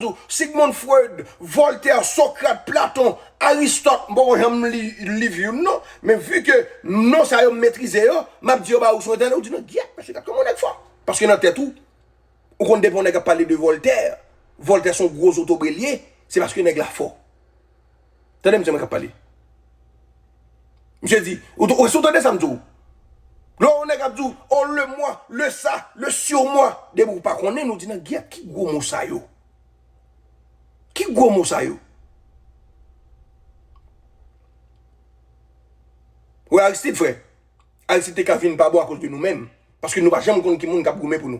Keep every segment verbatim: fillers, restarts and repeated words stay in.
di w, Sigmund Freud, Voltaire, Socrate, Platon, Aristote, m poko janm li liv youn non, men vi ke non sa yo m metrize yo, m ap di yo ba ou sou entènèt, ou di nan gyèt, mesye, gad kòman nèg fò. Paske nan tèt ou, ou konn depi yon nèg ap pale de Voltaire, Voltaire se yon gwo zotobre l ye, se paske nèg la fò. Tande m, se mwen k ap pale. Misye di, ou, ou, si w tande sa m di w. Lè yon nèg ap di w, oh, le moi, le ça, le sur moi. Depi ou pa konnen, nou di nan gyèt ki gwo mo sa yo. Ki gwo mo sa yo? Wè Aristide, frè. Aristide te ka vin pa bon akoz de nou menm. Paske nou pa janm konn ki moun k ap goumen pou nou.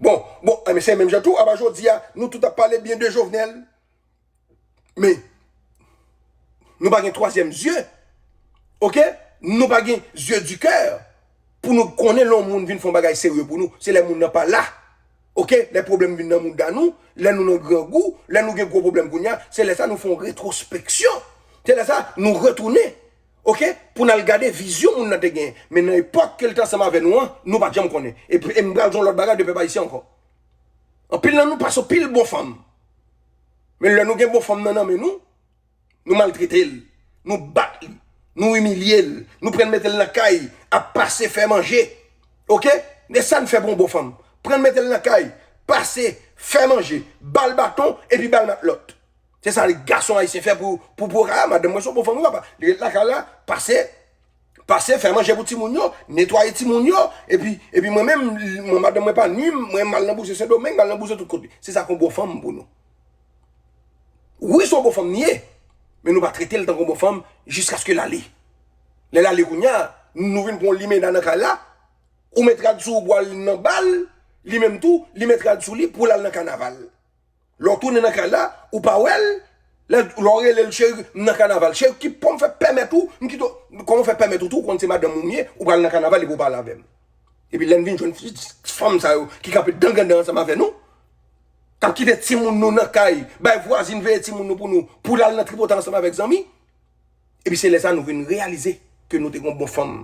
Bon, bon, men se menm jan tou, aba jodi a, nou tout ap pale byen de Jovenel. Men, nou pa gen twazyèm zye. Oke? Nou pa gen zye di kè pou nou konnen lè yon moun vin fè yon bagay serye pou nou. Se lè moun nan pa la. Oke? Lè pwoblèm vin nan mouda nou, lè nou nan grangou, lè nou gen gwo pwoblèm kounye a, se lè sa nou fè yon retwospeksyon. Se lè sa nou retounen. Oke? Pou n al gade vizyon moun nan te genyen. Men nan epòk ke l te ansanm avè nou an, nou pa t janm konnen. E, e m pral di yon lòt bagay de pèp ayisyen ankò. Anpil nan nou pase yon pil bon fanm. Men lè nou gen bon fanm nan nan men nou, nou maltrete l, nou bat li, nou imilye l, nou pran l mete l nan kay, ap pase fè manje. Oke? E sa n fè pou yon bon fanm. Pran l mete l nan kay, pase, fè manje, ba l baton, epi ba l matlòt. Se sa gason ayisyen fè pou, pou, pou kay la. Madanm mwen se yon bon fanm, wi papa. Li ret lakay la, pase, pase, fè manje pou timoun yo, netwaye timoun yo, epi, epi mwen menm, mwen, madanm mwen pa nwi m, mwen m al nan bouzen Sendomeng, m al nan bouzen tout kote. Se sa k yon bon fanm pou nou. Wi, se yon bon fanm li ye, men nou pa trete l tankou yon bon fanm jiskaske l ale. Lè l ale kounye a, nou vin pran yon limena nan kay la, ou met rad sou ou pou al nan bal, li menm tou, li met rad sou li pou l al nan kanaval. Lè w tounen nan kay la, ou pa wè l, lè, lè w rele l, cheri, m nan kanaval. Cheri, ki, kòman w fè pèmèt ou, m kite w, kòman w fè pèmèt ou tou, ou konn se madanm ou m ye, ou pral nan kanaval epi w pale avè m. Epi lè n vin jwenn fanm sa yo ki kanpe dangandan ansanm avè nou, k ap kite timoun nou nan kay, bay vwazin veye timoun nou pou nou, pou l al nan tripotay ansanm avèk zanmi, epi se lè sa nou vin reyalize ke nou te gen yon bon fanm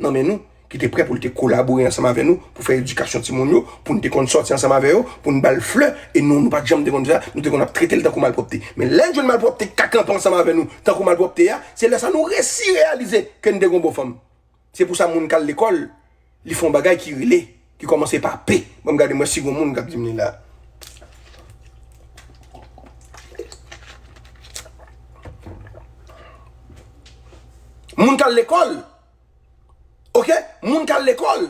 nan men nou, ki te prè pou l te kolabore ansanm avè nou, pou fè edikasyon timoun yo, pou n te konn sòti ansanm avè yo, pou n ba l flè, e nou, nou pa t janm te konn fè sa, nou te konn ap trete l tankou malpwòpte. Men lè n jwenn malpwòpte ka kanpe ansanm avè nou, tankou malpwòpte a, se lè sa nou resi reyalize ke n te gen yon bon fanm. Se pou sa moun k al lekòl, li fè yon bagay ki rele, ki kòmanse pa P. Ban m gade m wè si gon moun k ap di m li la. Moun k al lekòl, oke? Moun k al lekòl,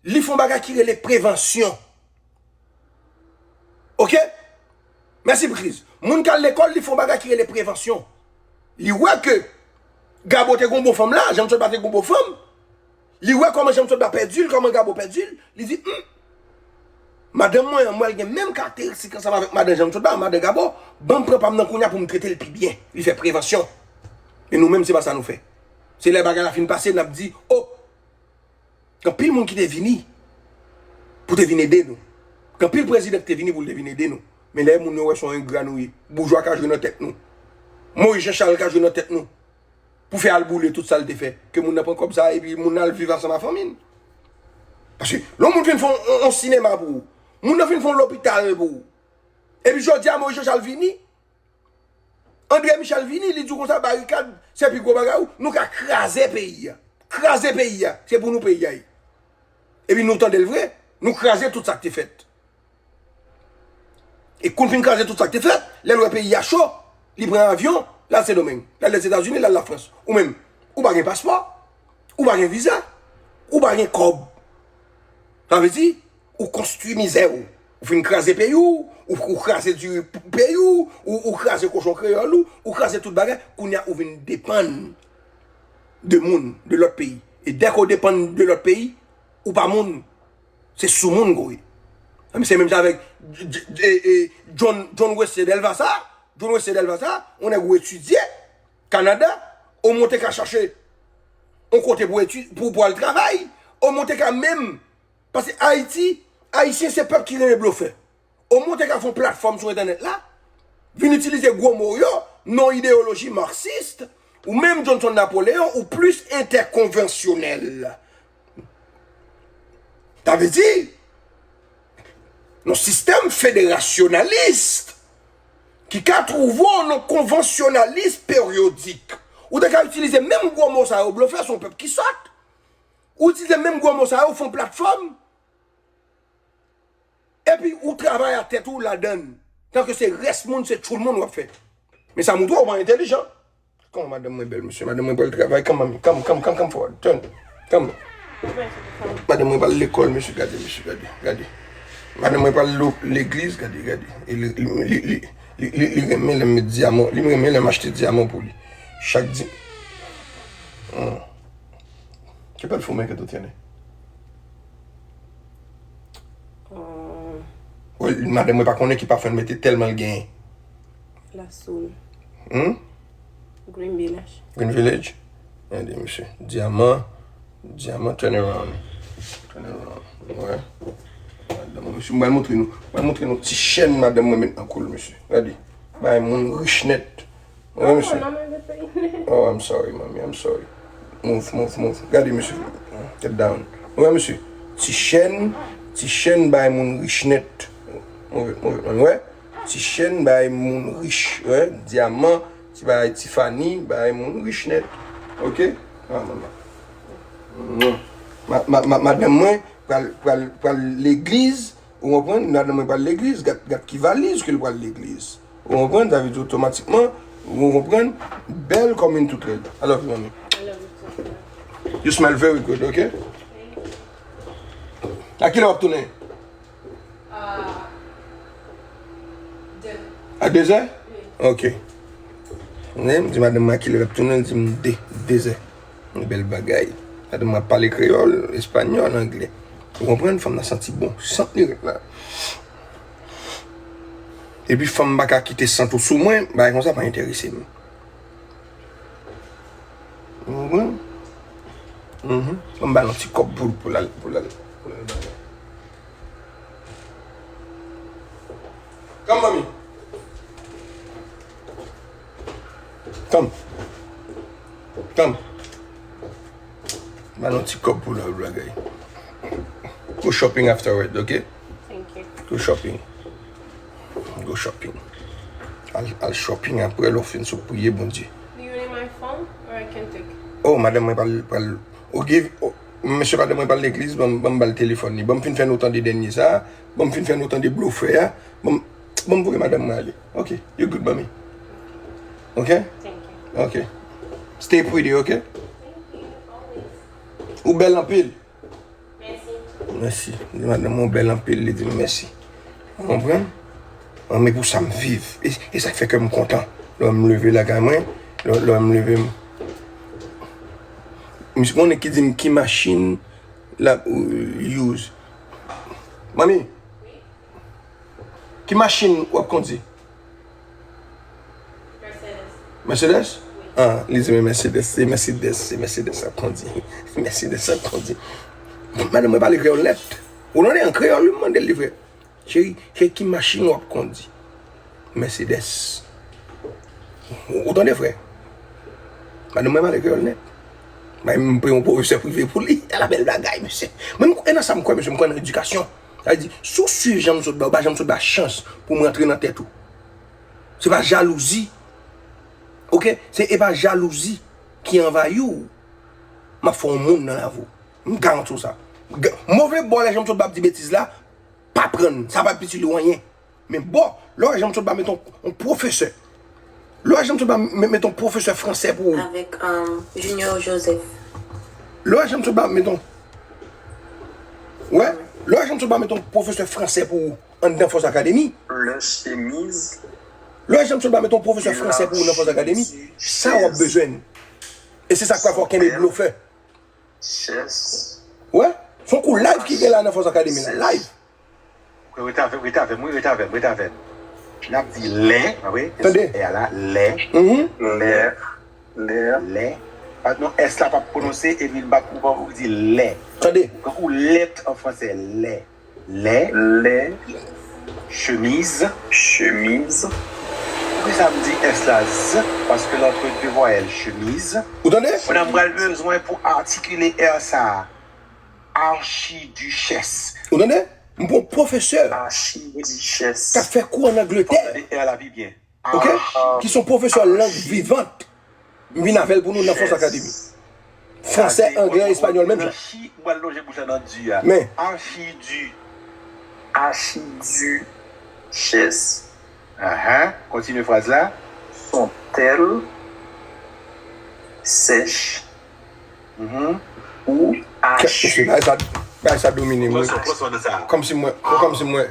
li fè yon bagay ki rele prevansyon. Oke? Mèsi, Priz. Moun k al lekòl, li fè yon bagay ki rele prevansyon. Li wè ke Gabo te gen yon bon fanm la, Janmsòt pa te gen yon bon fanm. Li wè kòman Janmsòt pa pèdi l, kòman Gabo pèdi l. Li di, hmm, madanm mwen an, m wè l gen menm karakteristik ansanm avèk madanm Janmsòt pa, madanm Gabo, ban m pran pa m nan kounye a pou m trete l pi byen. Li fè prevansyon. E nou menm, se pa sa nou fè. Se lè bagay la fin pase, n ap di, oh, gen anpil moun ki te vini pou te vin ede nou. Gen anpil prezidan ki te vini pou l te vin ede nou. Men lè moun yo wè se yon engra nou ye, boujwa ka jwe nan tèt nou. Moyiz Jan Chal ka jwe nan tèt nou. Pou fè al boule tout sa l te fè. Ke moun nan pran kòb sa, epi moun nan al viv ansanm ak fanmi l. Paske, lè yon moun fin fè yon, yon, yon sinema pou ou, moun nan fin fè yon lopital pou ou. Epi jodi a, Moyiz Jan Chal vini, André Michel vini, li di w konsa, barikad, se pi gwo bagay ou, nou ka kraze peyi a. Kraze peyi a, se pou nou peyi a ye. Epi nou tande l vre, nou kraze tout sa k te fèt. E kou n fin kraze tout sa k te fèt, lè l wè peyi a cho, li pran avyon, l al Sendomeng, l al Lèzetazini, l al Lafrans. Ou menm, ou pa gen paspò, ou pa gen viza, ou pa gen kòb. Sa vle di, ou konstwi mizè w. Ou fin kraze peyi w, ou, ou kraze diri peyi w, ou, ou kraze kochon kreyòl ou, ou kraze tout bagay. Kounye a, ou vin depann de moun, de lòt peyi. E dèke w depann de lòt peyi, ou pa moun. Se soumoun ke w ye. Sa vle di, se menm jan avèk J-, J-, e, e, John, John Wesley Delva sa. John Wesley Delva sa, yon nèg ou etidye Kanada, omwen w te ka chache yon kote pou etid-, pou, pou al travay, omwen w te ka menm Paske Ayiti, Ayisyen se pèp ki renmen blofè. Omwen w te ka fè yon platfòm sou entènèt la, vin itilize gwo mo yo, non ideyoloji maksis, ou menm Johnson Napoléon, ou plis entèkonvansyonèl. Sa vle di, nan sistèm federasyonalis ki ka twouve w nan konvansyonalis peryodik. Ou te ka itilize menm gwo mo sa yo, blofè, se yon pèp ki sòt. Ou itilize menm gwo mo sa yo, fè yon platfòm. Epi ou travay a tèt ou ladan l. Tanke se rès moun, se tchoul moun w ap fè. Men sa montre w pa entèlijan. Kòman madanm mwen bèl, mesye? Madanm mwen pral travay, come, mommy, come, come, come, come forward, turn, come. Madanm mwen pral lekòl, mesye, gade, mesye, gade, gade. Madanm mwen pral lo-, legliz, gade, gade. E li, li, li, li, li, li, li renmen lè m met dyaman, li renmen lè m achte dyaman pou li. Chak di-, hmm. ¿Qué perfume que tú tienes? Wi, madanm mwen pa konnen ki pafen l mete tèlman l genyen. La Soul. Hmm? Green Village. Green Village? Gade, mesye. Dyaman. Dyaman, turn around. Turn around. Wè. Madanm mwen, mesye, m pral montre nou. M pral montre nou ti chèn madanm mwen met nan kou l, mesye. Gade. Bay moun rich nèt. Wè, mesye. Oh, I'm sorry, mommy, I'm sorry. Move, move, move. Gade, mesye. Get down. Wè, mesye. Ti chèn, ti chèn bay moun rich nèt. Move it, move it, mommy. Wè. Ti chèn bay moun rich. Wè. Dyaman, ti bay Tiffany, bay moun rich nèt. Oke? Ah, manman. Ma, ma, ma, madanm mwen pral, pral, pral legliz. Ou konprann? Madanm mwen pral legliz, gad, gad ki valiz ke l pral legliz. Ou konprann? Sa vle di otomatikman, ou konprann? Bèl kòm yon tout rèd. I love you, mommy. I love you too, sir. You smell very good, okay? Thank you. A kilè w ap tounen? A dezè. A dezè? Wi. Ok. Men, m di madanm mwen a kilè l ap tounen, l di m de, dezè. Yon bèl bagay. Gade m ap pale kreyòl, espanyòl, anglè. Ou konprann? Fanm nan santi bon. Sant li ret la. Epi fanm pa ka kite sant ou sou mwen, bagay konsa pa enterese m. Ou konprann? Mhm. Ban m ba l yon ti kòb pou, pou l al, pou l al, pou l al bagay. Come, mommy. Come. Come. Ba nou ti kòb pou lòt bagay. Go shopping afterward, ok? Thank you. Go shopping. Go shopping. Al, al shopping apre lè w fin sot priye Bondye. Do you need my phone or I can take it? Oh, madanm mwen pral, pral, ok, oh, mesye madanm mwen pral legliz, ban m, ban m ba l telefòn li. Ban m fin fè nou tande dènye sa, ban m fin fè nou tande blofè a, ban m, ban m voye madanm mwen ale. Ok, you good, mommy? Ok? Thank you. Ok. Stay pretty, ok? Thank you, always. Ou bèl anpil. Mèsi. Mèsi. Li di madanm mwen bèl anpil, li di m mèsi. Ou konprann? An, men pou sa m viv. E, e sa k fè kè m kontan. Lè m leve lakay mwen, lè, lè m leve m. Misye konnen ki di m ki machin l ap, uh, use. Manmi, ki machin w ap kondi? Mercedes. Mercedes? Wi. Ah, li di men Mercedes, se Mercedes, se Mercedes ap kondi. Mercedes ap kondi. Madanm mwen pale kreyòl nèt. Ou tande an kreyòl, wi, m mande l li vre. Cheri, cheri, ki machin w ap kondi? Mercedes. Ou, ou tande, frè? Madanm mwen pale kreyòl nèt. Mwen menm, m pran yon pwofesè prive pou li. Ala bèl bagay, mesye. Mwen, m, e nan sa m kwè, mesye, m kwè nan edikasyon. Sa vle di, si w swiv jan m sot ba, ou ba jan m sot ba chans pou m rantre nan tèt ou. Se pa jalouzi. Oke? Se, e pa jalouzi ki anvayi w. M ap fè yon moun nan lavi w. M garanti w sa. Ga-, move bò lè jan m sot ba ap di betiz la, pa pran l. Sa pa ap itil ou anyen. Men bò, lè w wè jan m sot ba met yon, yon pwofesè. Lè w wè jan m sot ba met, met yon pwofesè fransè pou ou. Avèk, um, Junior Joseph. Lè w wè jan m sot ba met yon, wè, lè w wè jan m sot ba met yon pwofesè fransè pou ou anndan Force Academy. Le chemise. Lè w wè jan m sot ba met yon pwofesè fransè pou ou nan Force Academy. Sa w ap bezwen. E se sa k pral fè w kenbe blofè. Chess. Wè, se yon kou live ki gen la nan Force Academy la. Live. Rete avè m, rete avè m, wi, rete avè m, rete avè m. N ap di lè, pa vre? Tande. Lè a la, lè. Mhm. Lè. Lè. Lè. Pa, non, S la p ap pwononse, epi l p ap, ou p ap di lè. Tande. Tankou lèt an fransè, lè. Lè. Lè. Chemiz. Chemiz. Poukisa m di S la Z? Paske l antre de vwayèl, chemiz. Ou tande? Kounye a m pral bezwen pou atikile R sa a. Archiduchesse. Ou tande? M pran pwofesè k ap fè kou ann Angletè, oke, ki se yon pwofesè lang vivant. M vin avè l pou nou nan Fons Akademi. Fransè, anglè, espanyòl, menm jan. Men. Archiduchesse. Ahan. Kontinye fraz la. Sont-elles sèches ou achues? Bagay sa, bagay sa domine m, wi. Kòmsi mwen, kòmsi mwen,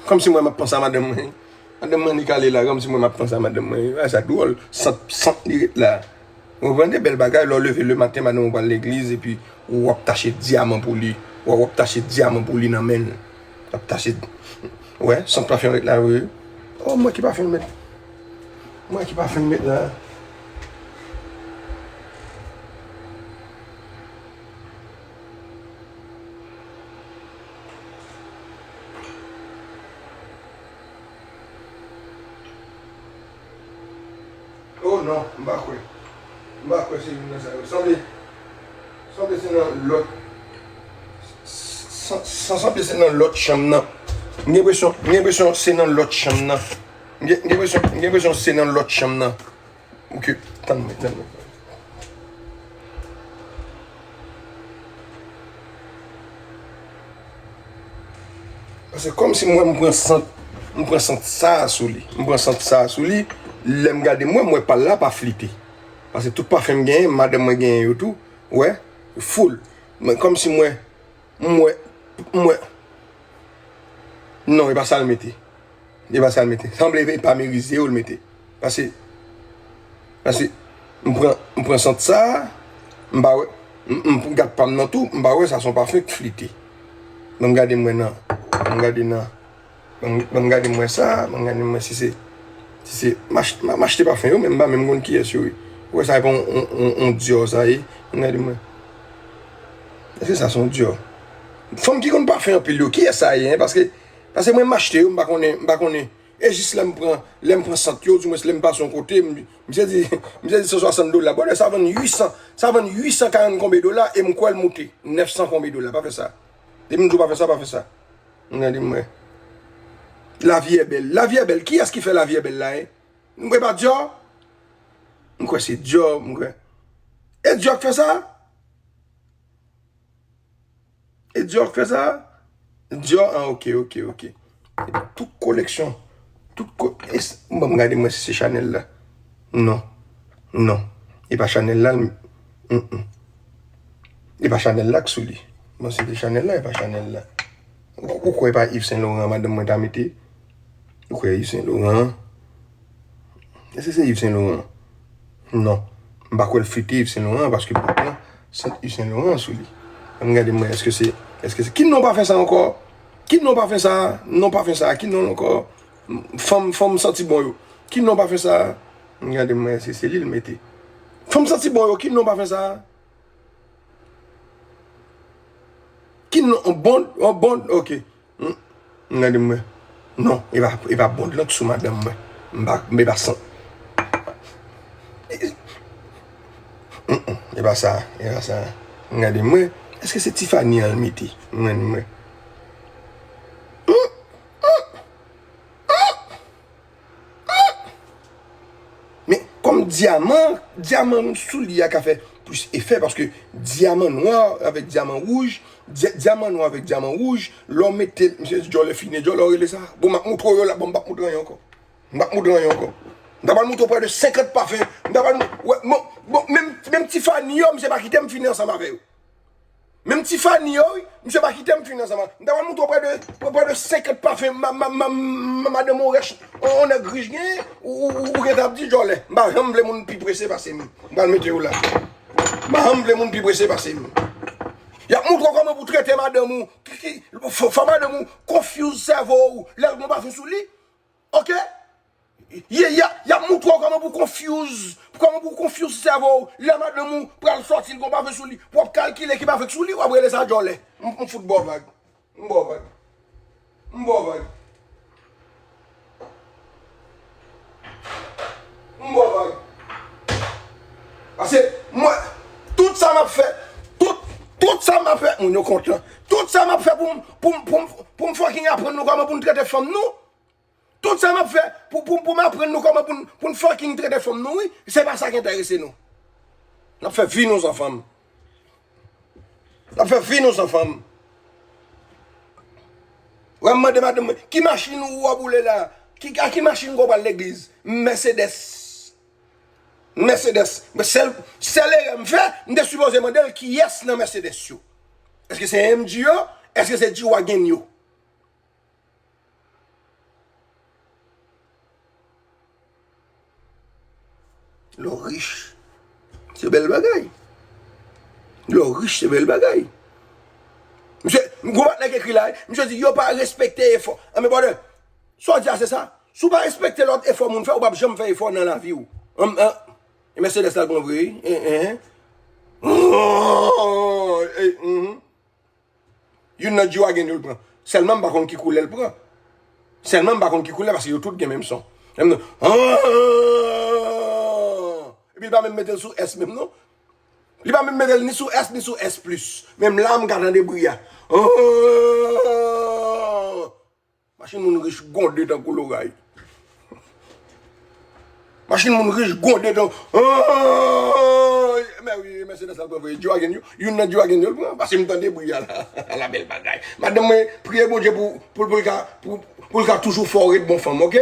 kòmsi mwen m ap panse a madanm mwen. Madanm mwen annik ale la, kòmsi mwen m ap panse a madanm mwen. Bagay sa dwòl. Sant, sant li ret la. Ou konprann, de bèl bagay, lè w leve lematen, madanm ou pral legliz, epi w ap tache dyaman pou li. W ap tache dyaman pou li nan men l. W ap tache. Ou wè, sant pafen ret la, wi. Oh, mwen ki pafen l met. Mwen ki pafen l met la. Oh non, m pa kwè. M pa kwè se youn nan sa yo. Sanble, sanble se nan lòt. San, san, sanble se nan lòt chanm nan. M gen enpresyon, m gen enpresyon se nan lòt chanm nan. M gen, m gen enpresyon, m gen enpresyon se nan lòt chanm nan. Ok, tann mwen, tann mwen. Paske kòmsi mwen, m pran sant, m pran sant sa a sou li. M pran sant sa a sou li. Lè m gade mwen, m wè pa l la pa flite. Paske tout pafen m genyen, madanm mwen genyen yo tou. Ou wè? Full. Men kòmsi mwen, m wè, m wè. Non, e pa sa l mete. E pa sa l mete. Sanble e pa merize yo l mete. Paske, paske m pran, m pran sant sa a, m pa wè, m, m gad pa m nan tou, m pa wè sa se yon pafen k flite. Ban m gade m wè nan, ban m gade nan, ban m, ban m gade m wè sa, ban m gade m wè si se, si se, m ach-, m, m achte pafen yo, men m pa menm konn kiyès yo ye. Ou wè sa e pa yon, yon, yon, yon Dior sa ye, ban m gade m wè. Èske sa se yon Dior? Fanm ki konn pafen anpil yo, kiyès sa ye, en? Paske Paske mwen m achte yo, m pa konnen, m pa konnen. E jis lè m pran, lè m pran sant yo, dimwens lè m pase yon kote, m, misye di, misye di san swasant dola. Brother, sa vann uit san, sa vann uit san karant konbe dola, e m kwè l moute nèf san konbe dola. Pa fè sa. Depi m di w pa fè sa, pa fè sa. M gade m wè. Lavi è bèl. Lavi è bèl. Kiyès ki fè Lavi è bèl la, en? M kwè pa Dior? M kwè se Dior, m kwè. E Dior k fè sa? E Dior k fè sa? Dior, ah, ok, ok, ok. Epi tout koleksyon, tout ko-, es-, bon, m gade mwen si se Chanel la. Non. Non. E pa Chanel la, l, mm, mm. E pa Chanel la k sou li. Bon, si se Chanel la, e pa Chanel la. Ou, ou kwè e pa Yves Saint Laurent madanm mwen ta mete? Ou kwè Yves Saint Laurent? Èske se Yves Saint Laurent? Non. M pa kwè l flite Yves Saint Laurent paske bòt lan sant Yves Saint Laurent sou li. Ann gade m wè, èske se, èske se, ki non pafen sa ankò? Ki non pafen sa? Non pafen sa, ki non l ankò? Fanm, fanm santi bon yo. Ki non pafen sa? Ann gade m wè, èske se li l mete? Fanm santi bon yo, ki non pafen sa? Ki non, on Bond, on Bond, ok. Hmm. M gade m wè. Non, e pa, e pa Bond lan k sou madanm mwen. M pa, m pa san. Mm, mm, e pa sa, e pa sa. M gade m wè. Èske se Tiffany an l mete? M gade m wè. Hmm, hmm, hmm. Men, kòm dyaman, dyaman sou li a ka fè plis efè, paske dyaman nwa avèk dyaman wouj, dya-, dyaman nwa avèk dyaman wouj, lè w mete l, misye di djòlè fini, djòlè w rele sa. Bon, m ap moutre w yo la, bon, m p ap moutre anyen ankò. M p ap moutre anyen ankò. M ta pral moutre w prè de senkant pafen. M ta pral mou-, wè, bon, bon, menm, menm Tiffany yo, misye pa kite m fini ansanm avè yo. Menm Tiffany yo, wi, misye pa kite m fini ansanm. M ta pral moutre w prè de, prè, prè de senkant pafen ma, ma, ma, ma, madanm yon rèch, yon nèg rich genyen, ou, ou, ou, ou gentan ap di djòlè. M pa janm vle moun pi prese pase m. M pral mete yo la. M pa janm vle moun pi prese pase m. Y ap moutre w kòman pou trete madanm ou. Ki, ki, fò, fò madanm ou confuse sèvo w lè l gon pafen sou li. Ok? Y, y, y ap moutre w kòman pou confuse, kòman pou confuse sèvo w. Lè madanm ou pral sòti, l gon pafen sou li, pou w ap kalkile ki pafen k sou li, w ap rele sa djòlè. M, m fout ba w vag. M ba w vag. M ba w vag. M ba w vag. Paske mwen, tout sa m ap fè, tout, tout sa m ap fè, moun yo kontan. Tout sa m ap fè pou m, pou m, pou m, pou m fucking aprann nou kòman pou n trete fanm nou. Tout sa m ap fè pou, pou, pou m aprann nou kòman pou n, pou n fucking trete fanm nou, wi. Se pa sa k enterese nou. N ap fè vi nou san fanm. N ap fè vi nou san fanm. Wè, m mande madanm mwen, ki machin ou wè boule la? Ki, a ki machin ou pral legliz? Mercedes. Mercedes. Men sèl, sèl erè m fè, m te sipoze mande l kiyès nan Mercedes yo. Èske se M G yo? Èske se G-Wagon yo? Lè w rich, se bèl bagay. Lè w rich, se bèl bagay. Misye, gwo patnè k ekri la, misye di, yo pa respekte efò. Anben, brother, sa w di a, se sa? Si w pa respekte lòt efò moun fè, ou p ap janm fè efò nan lavi w. An, an, e Mercedes la l pran vre, wi. En, en, en. Oh, eh, mhm. Youn nan G-Wagon yo l pran. Sèlman m pa konn ki koulè l pran. Sèlman m pa konn ki koulè, paske yo tout gen menm son. Menm non. Ah! Epi l pa menm mete l sou S menm non. Li pa menm mete l ni sou S ni sou S plis. Menm la m ka tande bri a. Ah! Machin moun rich gwonde tankou loray. Machin moun rich gwonde tankou. Ah! Men wi, Mercedes la l pran vre. G-Wagon yo, youn nan G-Wagon yo l pran. Paske m tande bri a la. Ala bèl bagay. Madanm mwen, priye Bondye pou, pou, pou l ka, pou, pou l ka toujou fè w ret bon fanm, oke?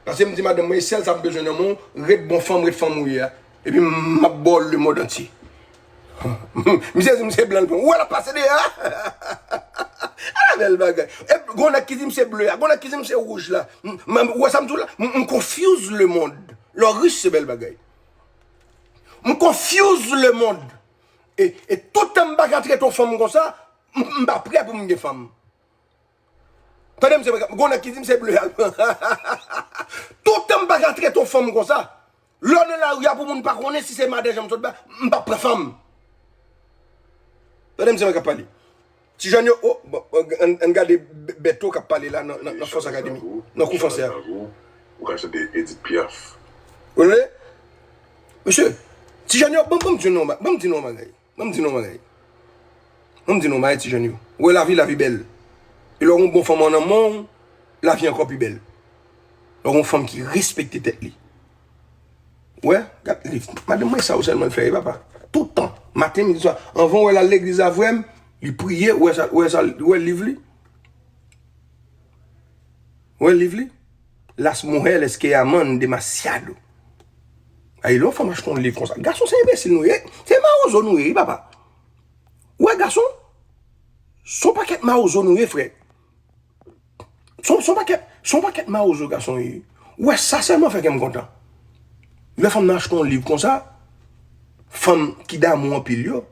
Paske m di madanm mwen, sèl sa m bezwen nan men w, ret bon fanm, ret fanm ou ye a. Epi m ap ba w lemonn antye. Misye di m se blan l pran. Ou wè l ap pase deyò a? Ala bèl bagay. E gon nèg ki di m se ble a, gon nèg ki di m se wouj la. M, m, ou wè sa m di w la? M, m confuse le monde. Lè w rich se bèl bagay. M confuse le monde. E, e toutan m pa ka trete yon fanm konsa, m, m pa prè pou m gen fanm. Tande m, se mwen k ap, gon nèg ki di m se ble a. Toutan m pa ka trete yon fanm konsa. Lè w nan lari a pou moun pa konnen si se madan jan m sot ba, m p ap pran fanm. Tande m, se mwen k ap pale. Ti jèn yo, oh, bon, ann, ann gade Be-, Beto k ap pale la nan, nan, nan Fòs Akademi, nan kou franse a. Ou ka chante Edith Piaf. Ou tande? Mesye, ti jèn yo, ban, ban m di nou, ban m di nou yon bagay. Ban m di nou yon bagay. Ban m di nou yon bagay, ti jèn yo. Ou wè lavi, lavi bèl. E lè w gen yon bon fanm nan men w, lavi ankò pi bèl. Lè w gen yon fanm ki respekte tèt li. Ou wè, gad li, madanm mwen sa yo sèlman l fè, wi papa. Tout tan, maten, midi, swa. Anvan w wè l al legliz la vrèman, li priye, ou wè sa, ou wè sa, ou wè liv li. Ou wè liv li? Las mujeres que aman demasiado. Ay, lè yon fanm achte yon liv konsa. Gason, se enbesil nou ye. Se mawozo nou ye, wi, papa. Ou wè gason? Se yon pakèt mawozo nou ye, frè. Se yon, se yon pakèt, se yon pakèt mawozo gason ye. Ou wè, sa sèlman fè kè m kontan. Lè fanm nan achte yon liv konsa, fanm ki damou anpil yo,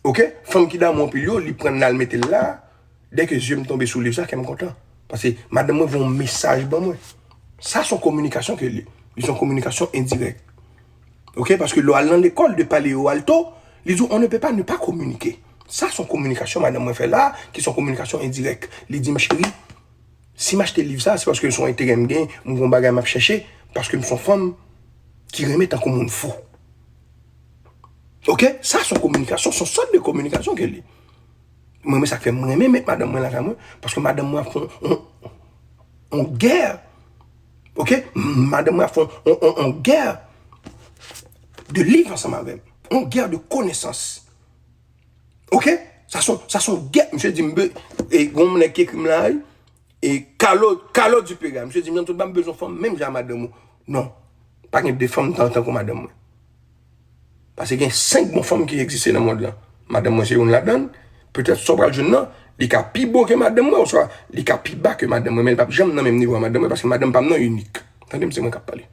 oke? Fanm ki damou anpil yo, li pran l al mete l la. Dèke zye m tonbe sou liv sa, kè m kontan. Paske madanm mwen voye yon mesaj ban mwen. Sa se yon kominikasyon ke li. Li se yon kominikasyon endirèk. Oke? Paske lè w al nan lekòl de Palo Alto, li di w, on ne peut pas ne pas communiquer. Sa se yon kominikasyon madanm mwen fè la, ki se yon kominikasyon endirèk. Li di m, cheri, si m achte liv sa, se paske se yon enterè m gen, m gen yon bagay m ap chèche, paske m se yon fanm ki renmen tankou moun fou. Oke? Sa se yon kominikasyon, se yon sòt de kominikasyon ke li. Mwen, mwen, sa k fè mwen renmen met madanm mwen lakay mwen, paske madanm mwen ap fè yon, yon, yon gè. Oke? Madanm mwen ap fè yon, yon, yon, yon gè de liv ansanm avè m. Yon gè de konesans. Oke? Sa se yon, sa se yon gè. Misye di m, be-, e, gon nèg ki ekri m la, e, Carlo, Carlo Dupéra. Misye di m, nan tout ba m bezwen fanm, menm jan madanm ou. Non. Pa gen de fanm tan, tankou madanm mwen. Paske gen senk bon fanm ki egziste nan mond lan. Madanm mwen se youn ladan l. Petèt sa w pral jwenn nan, li ka pi bon ke madanm mwen, oswa li ka pi ba ke madanm mwen, men li p ap janm nan menm nivo a madanm mwen, paske madanm pa m nan inik. Tande m, se mwen k ap pale.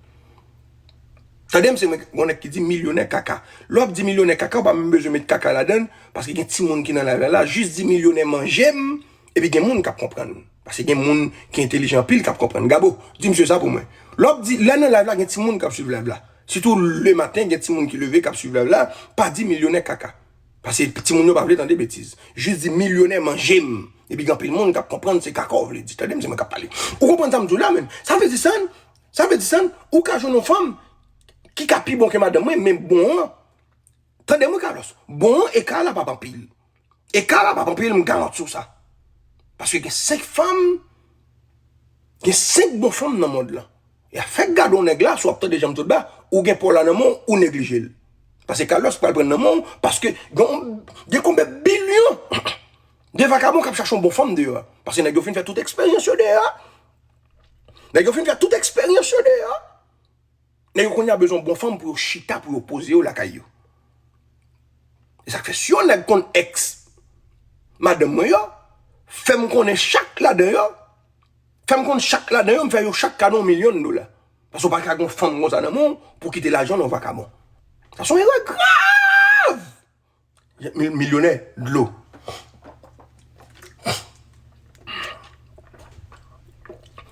Tande m, se mwen, gon nèg ki di milyonè kaka. Lè w ap di milyonè kaka, ou pa menm bezwen met kaka ladan l, paske gen timoun ki nan live la, la, jis di milyonè manje m, epi gen moun k ap konprann. Paske gen moun ki entelijan anpil k ap konprann. Gabo, di misye sa pou mwen. Lè w ap di, lè nan live la, gen timoun k ap swiv live la. Sitou lematen, gen timoun ki leve, k ap swiv live la, pa di milyonè kaka. Paske timoun yo pa vle tande betiz. Jis di milyonè manje m. Epi gen anpil moun k ap konprann se kaka w vle di. Tande m, se mwen k ap pale. Ou konprann sa m di w la menm? Sa vle di sa, sa vle di sa, ou ka jwenn yon fanm ki ka pi bon ke madanm mwen, men bon an. Tande mwen, Carlos. Bon an, eka la p ap anpil. E ka la p ap anpeyi l, m garanti w sa. Paske gen senk fanm, gen senk bon fanm nan mond lan. E a fèk gade yon nèg la, si w ap tande jan m sot ba, ou gen pa w la nan men w, ou neglije l. Paske Carlos pral pran nan men w, paske gen, gen konbyen bilyon de vakabon k ap chache yon bon fanm deyò a. Paske nèg yo fin fè tout eksperyans yo deyò a. Nèg yo fin fè tout eksperyans yo deyò a. Nèg yo kounye a bezwen yon bon fanm pou yo chita, pou yo poze yo lakay yo. E sa k fè, si yon nèg konn èks madanm mwen yo, fè m konnen chak ladan yo, fè m konn chak ladan yo, m fè yo chak kado yon milyon dola. Paske w pa ka gen yon fanm konsa nan men w pou kite lajan nan yon vakabon. Sa se yon erè grav! Mil-, milyonè, dlo.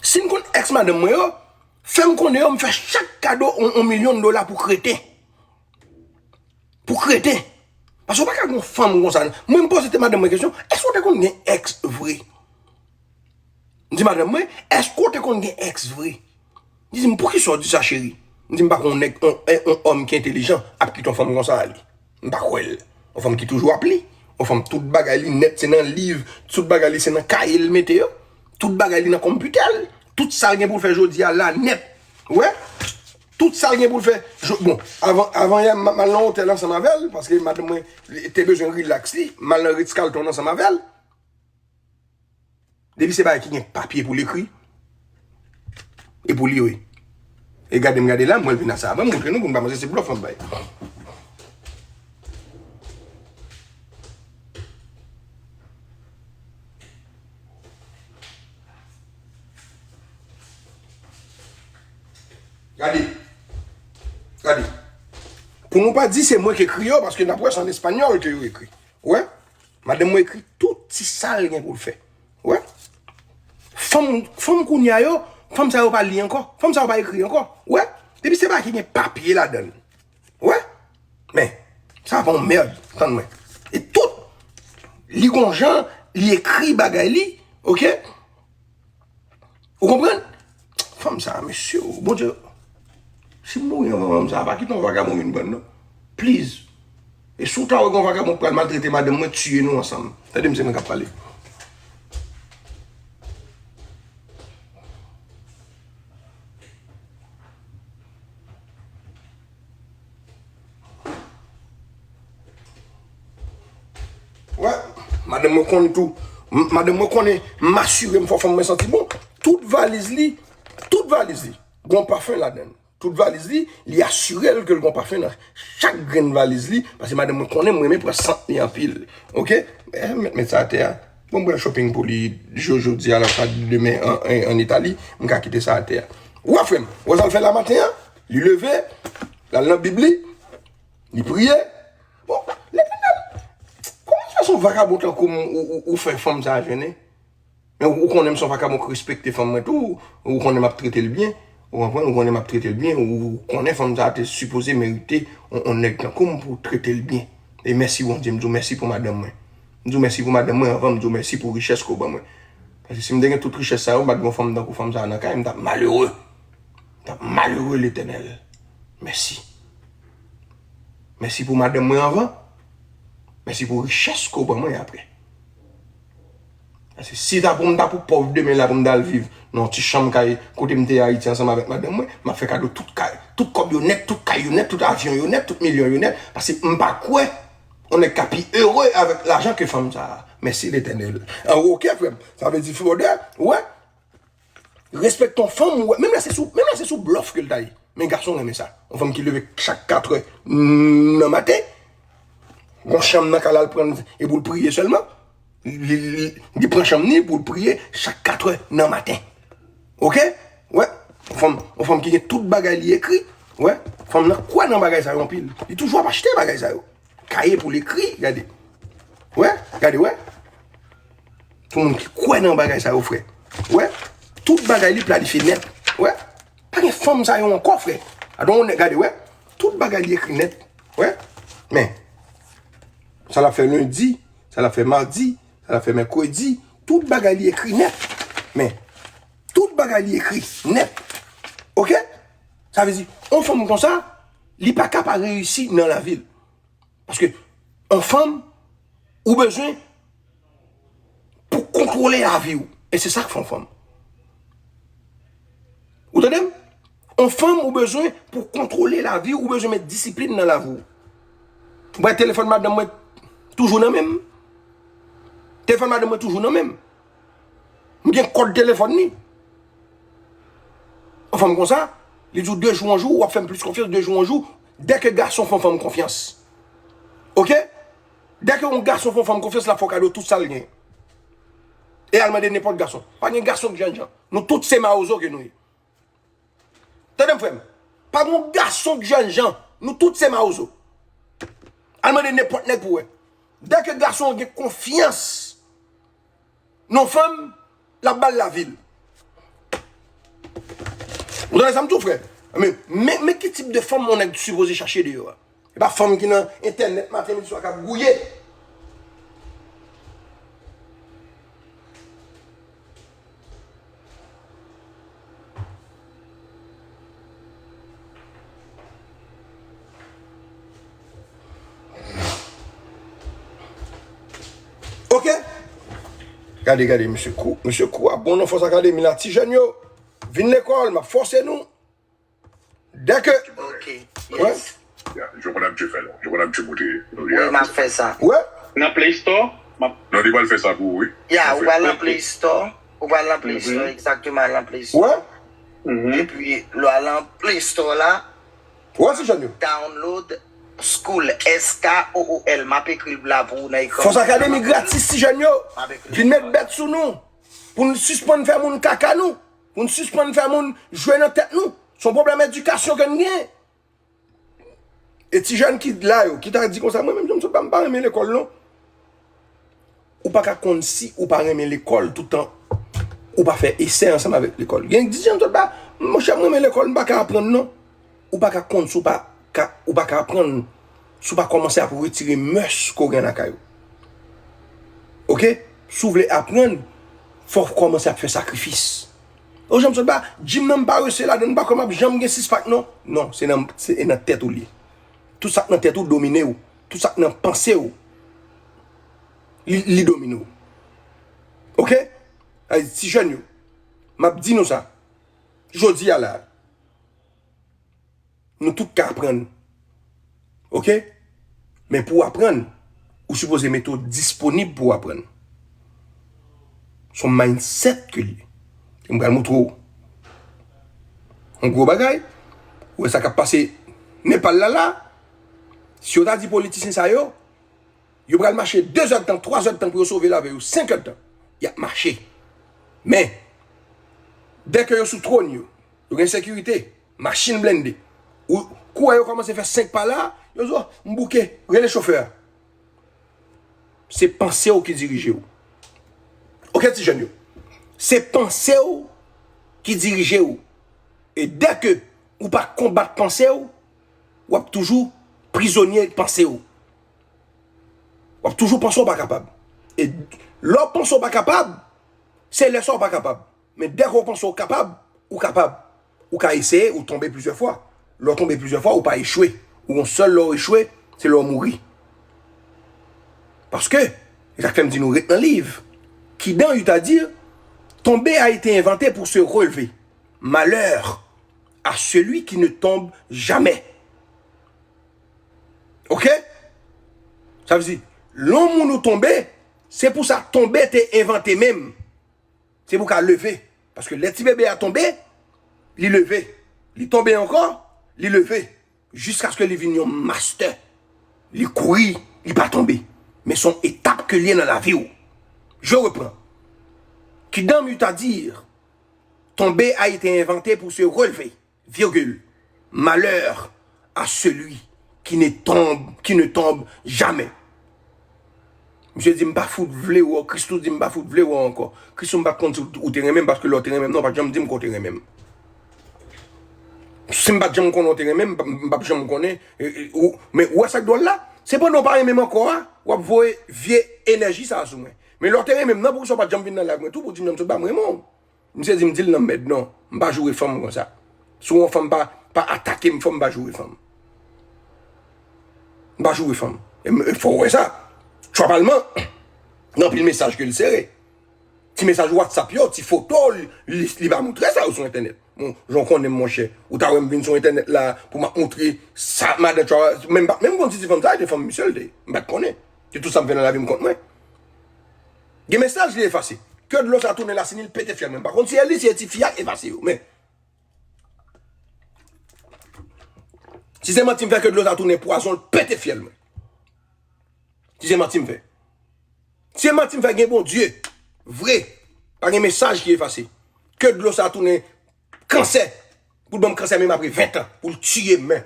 Si m konn èks madanm mwen yo, fè m konnen yo, m fè chak kado yon, yon milyon dola pou kreten. Pou kreten. Paske w pa ka gen yon fanm konsa. Mwen, m poze tèt madanm mwen kesyon, èske w te konn gen èks vre? M di madanm mwen, èske w te konn gen èks vre? Li di m, poukisa w di sa, cheri? M di m pa kwè yon nèg, yon, yon, yon òm ki entelijan ap kite yon fanm konsa ale. M pa kwè l. Yon fanm ki toujou ap li. Yon fanm tout bagay li nèt se nan liv, tout bagay li se nan kaye l mete yo. Tout bagay li nan konpitè l. Tout sa l gen pou l fè jodi a la nèt. Ou wè? Tout sa l gen pou l fè. Jo-, bon, avan, avan yè, m, m al nan otèl ansanm avè l, paske madanm mwen te bezwen rilaks li. M al nan Ritz Carlton ansanm avè l. Depi se bagay ki gen papye pou l ekri, e pou li yo ye. E gade m gade la, m wè l vin ase avan, m montre nou pou n pa panse se blòf m ap bay. Gade. Gade. Pou nou pa di se mwen ki ekri yo, paske n ap wè se an espanyòl ke yo ekri. Ou wè? Madanm mwen ekri tout ti sa l gen pou l fè. Ou wè? Fanm, fanm kounye a yo, fanm sa yo pa li ankò. Fanm sa yo pa ekri ankò. Ou wè? Depi se bagay ki gen papye ladan l. Ou wè? Men, sa pa yon mèd, tann mwen. E tout, li gon jan, li ekri bagay li, oke? Ou konprann? Fanm sa a, mesye, o, Bondye, si m mouri anvan fanm sa a, pa kite yon vakabon vin pran l, non. Please. E si w ta wè gon vakabon k pral maltrete madanm mwen, tiye nou ansanm. Tande m, se mwen k ap pale. Wè, madanm mwen konnen tou. M-, madanm mwen konnen, m asire m fò fanm mwen santi bon. Tout valiz li, tout valiz li, gon pafen ladan l. Tout valiz li, li asire l ke l gon pafen nan chak grenn valiz li, paske madanm mwen konnen m renmen pran sant li anpil. Oke? Eh, m met, met sa atè a. Bon, m pral shopping pou li jo-, jodi a, la sa demen an, an, an Itali, m ka kite sa atè a. Ou wè, frè m, ou wè sa l fè la maten an? Li leve, l al nan bib li, li priye. Bon, Letènèl, kòman fè se yon vakabon tankou m ou, ou, ou fè fanm sa a jennen? Men ou, ou konnen m se yon vakabon k respekte fanm mwen tou, ou konnen m ap trete l byen, ou konprann, ou konnen m ap trete l byen, ou, ou konnen fanm sa a te sipoze merite yon, yon nèg tankou m pou trete l byen. E mèsi Bondye, m di w mèsi pou madanm mwen. M di w mèsi pou madanm mwen anvan, m di w mèsi pou richès ke w ban mwen. Paske si m te gen tout richès sa yo, m pa t gen yon fanm tankou fanm sa a nan kay, m t ap malere. M t ap malere, Letènèl. Mèsi. Mèsi pou madanm mwen anvan. Mèsi pou richès ke w ban mwen apre. Paske si ta pou m ta pou pòv demen la pou m ta al viv nan yon ti chanm kay kote m te Ayiti ansanm avèk madanm mwen, m ap fè kado tout kay, tout kòb yo nèt, tout kay yo nèt, tout avyon yo nèt, tout milyon yo nèt, paske m pa kwè yon nèg ka pi ere avèk lajan ke fanm sa a. Mèsi Letènèl. An, oke, frè m. Sa vle di, frè, ou wè, respekte yon fanm, ou wè, menm lè se sou, menm lè se sou blòf ke l ta ye. Men gason renmen sa. Yon fanm ki leve chak katrè nan maten, gon chanm nan kay la l pran l, e pou l priye sèlman. Li, li, li pran chanm ni pou l priye chak katrè nan maten. Oke? Wè, yon fanm, yon fanm ki gen tout bagay li ekri. Wè, fanm nan kwè nan bagay sa yo anpil. Li toujou ap achte bagay sa yo. Kaye pou l ekri, gade. Wè, gade, wè. Tout moun ki kwè nan bagay sa yo, frè. Wè, tout bagay li planifye nèt. Wè, pa gen fanm sa yo ankò, frè. Adon, gade, wè. Tout bagay li ekri nèt. Wè, men, sa l ap fè lendi, sa l ap fè madi, sa l ap fè mèkredi, tout bagay li ekri nèt. Men, tout bagay li ekri nèt. Oke? Sa vle di, yon fanm konsa, li pa ka pa reyisi nan lavi l. Paske, yon fanm, ou bezwen kontwole lavi w. E se sa k fè yon fanm. Ou tande m? Yon fanm, ou bezwen pou kontwole lavi w, ou bezwen met disiplin nan lavi w. Ou wè telefòn madanm mwen toujou nan men m. Telefòn madanm mwen toujou nan men m. M gen kòd telefòn li. Yon fanm konsa, li di w de jou an jou, w ap fè m plis konfyans, de jou an jou, dèke gason fè yon fanm konfyans. Oke? Dèke yon gason fè yon fanm konfyans, l ap fè w kado tout sa l gen. E al mande nenpòt gason. Pa gen gason k jènjan. Nou tout se mawozo ke nou ye. Tande m, frè m. Pa gen yon gason k jènjan. Nou tout se mawozo. Al mande nenpòt nèg pou wè. Dèke gason an gen konfyans nan fanm, l ap ba l lavi l. Ou tande sa m di w, frè? Men, men, men ki tip de fanm yon nèg sipoze chache deyò a? E pa fanm ki nan entènèt maten, midi, swa k ap gouye. Oke? Gade, gade, mesye Kou, mesye Kou ap bon nan Fòs Akademi la. Ti jèn yo, vin lekòl, m ap fòse nou. Dèke, Ok, yes. Ya, je konn abitye fè l. Je konn abitye monte. Wi, m ap fè sa. Wè? Nan Play Store, m ap Non, li pral fè sa pou ou, wi. Ya, ou Pafè. pral nan Play Store. Ou pral nan Play Store, egzakteman, al nan Play Store. Wè? Epi, lè w al nan Play Store la, Wè, ti jèn yo. Download School, S K O O L. M ap ekri l la pou ou nan ekran. Fòs Akademi gratis, ti jèn yo. M ap ekri l. Vin met bèt sou nou. Pou n sispann fè moun kaka nou. Pou n sispann fè moun jwe nan tèt nou. Se yon pwoblèm edikasyon ke n gen. E ti jèn ki la yo, ki ta di konsa, mwen menm, John Sot, m pa renmen lekòl, non. Ou pa ka konn si ou pa renmen lekòl toutan ou pa fè esè ansanm avèk lekòl. Gen di John Sot, ba, monchè, mwen renmen lekòl, m pa ka aprann, non. Ou pa ka konn si ou pa ka, ou pa ka aprann si ou pa kòmanse ap retire mès ke w gen lakay ou. Oke? Si w vle aprann, fò w kòmanse ap fè sakrifis. O, John Sot, ba, gym nan m parese ladan, m pa kwè m ap janm gen six pack, non. Non, se nan, se nan tèt ou li ye. Tout sa k nan tèt ou domine w. Tout sa k nan panse w, li, li domine w. Oke? Ay, ti jèn yo, m ap di nou sa. Jodi a la, nou tout ka aprann. Oke? Men pou w aprann, ou sipoze mete w disponib pou w aprann. Se yon mindset ke l ye. E m pral montre w yon gwo bagay. Ou wè sa k ap pase Nepal la la. Si yo ta di politisyen sa yo, yo pral mache de zèdtan, twa zèdtan pou yo sove lavi yo, senk èdtan, y ap mache. Men, dèke yo sou twòn yo, yo gen sekirite, machin blende. Ou, kou wè yo kòmanse fè senk pa la, yo di, "Oh, m bouke, rele chofè a." Se panse w ki dirije w. Oke, ti jèn yo? Se panse w ki dirije w. E dèke ou pa konbat panse w, w ap toujou prizonye panse w. W ap toujou panse w pa kapab. E lè w panse w pa kapab, se lè sa w pa kapab. Men dèke w panse w kapab, ou kapab. Ou ka eseye, ou tonbe plizyè fwa. Lè w tonbe plizyè fwa, ou pa echwe. Ou gon sèl lè w echwe, se lè w mouri. Paske, e sa k fè m di nou ret nan liv. Qui d'en eût à dire, tomber a été inventé pour se relever. Malheur à celui qui ne tombe jamais. Oke? Sa vle di, lè yon moun ou tonbe, se pou sa tonbe te envante menm. Se pou ka leve. Paske lè ti bebe a tonbe, li leve. Li tonbe ankò, li leve. Jiskaske li vin yon master. Li kouri, li pa tonbe. Men se yon etap ke l ye nan lavi w. Je reprends. Qui d'en eût à dire, tomber a été inventé pour se relever, virgule, malheur à celui qui ne tombe, qui ne tombe jamais. Misye di, "M pa fout vle wè w." Kris tou di, "M pa fout vle wè w ankò." Kris tou, "M pa t konn si w te renmen m, paske lè w te renmen m nan, w pa t janm di m ke w te renmen m." Si m pa t janm konnen w te renmen m, m p ap janm konnen. E, e, ou, men ou wè sa k dwòl la? Se pandan w pa renmen m ankò a, w ap voye vye enèji sa a sou mwen. Men lè w te renmen m nan, poukisa w pa t janm vin nan live mwen tou pou w di m nan m sot ba m renmen w? Misye di m di l nan mèd, non. M pa joure fanm konsa. Si yon fanm pa, pa atake m, fò m pa joure fanm. M pa joure fanm. E m, e fò w wè sa. Tchwa Palman, gen anpil mesaj ke l sere. ti mesaj WhatsApp yo, ti foto, li, li, li pa moutre sa yo sou entènèt. Bon, jan w konnen m, monchè, ou ta wè m vin sou entènèt la pou m ap moutre sa madan Tchwa, menm pa, menm konn si ti fanm sa a te fanm misye l te ye. M pa t konnen. Se tout sa m fè nan lavi m kont mwen. Gen mesaj li efase. Ke dlo sa tounen lasin li, l pete fyèl mwen. M pa konn si e li, si e ti fi a k efase yo. Men, si se manti m fè, ke dlo sa tounen pwazon, l pete fyèl mwen. Si se manti m fè. Si se manti m fè, gen Bondye. Vre. Pa gen mesaj ki efase. Ke dlo sa tounen kansè. Pou l ban m kansè menm apre ven tan. Pou l tiye m, men.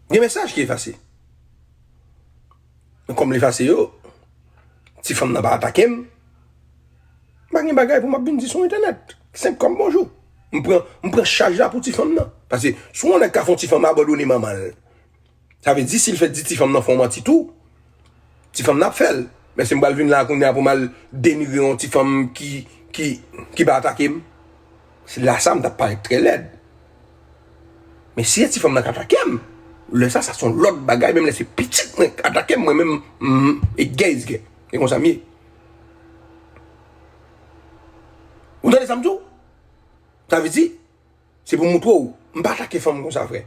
Gen mesaj ki efase. Men kòm l efase yo, ti fanm nan pa atake m. M pa gen bagay pou m ap vin di sou entènèt. Senp kòm bonjou. M pran, m pran chaj la pou ti fanm nan. Paske si yon nèg ka fè yon ti fanm abandone manman l, sa vle di si l fè di ti fanm nan fè yon manti tou, ti fanm nan ap fè l. Men si m pral vin la kounye a pou m al denigre yon ti fanm ki, ki, ki pa atake m, se la sa m t ap parèt trè lèd. Men si se ti fanm nan k atake m, lè sa, sa se yon lòt bagay, menm lè se pitit mwen k atake m, mwen menm, m, e gè is gè. E konsa m ye. Ou tande sa m di w? Sa vle di, se pou m moutre w, m pa atake fanm konsa, frè.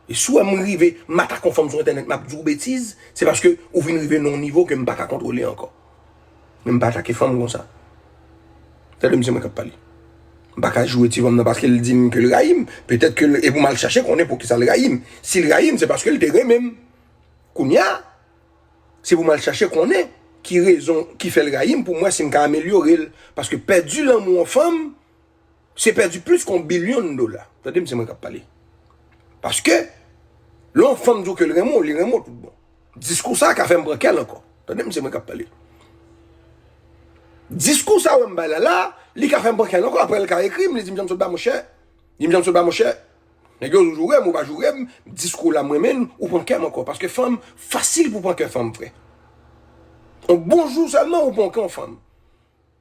E si w wè m rive, m atake yon fanm sou entènèt, m ap di w betiz, se paske ou vin rive nan yon nivo ke m pa ka kontwole ankò. Men m pa atake fanm konsa. Tande m, se mwen k ap pale. M pa ka joure ti fanm nan paske l di m ke l rayi m. Petèt ke l, e pou m al chache konnen poukisa l rayi m. Si l rayi m, se paske l te renmen m. Kounye a, se pou m al chache konnen ki rezon ki fè l rayi m, pou m wè si m ka amelyore l. Paske pèdi lanmou yon fanm, se pèdi plis ke yon bilyon dola. Tande m, se mwen k ap pale. Paske, lè yon fanm di w ke l renmen w, li renmen w tout bon. Diskou sa a ka fè m pran kè l ankò. Tande m, se mwen k ap pale. Diskou sa a w wè m bay la la, li ka fè m pran kè l ankò. Apre, l ka ekri m, li di m, "Jan m sot ba monchè." Li di m, "Jan m sot ba monchè." Nèg yo joure m, ou pa joure m, diskou la m renmen l, ou pran kè m ankò. Paske fanm, fasil pou pran kè fanm, frè. Yon bon jou sèlman, ou pran kè yon fanm.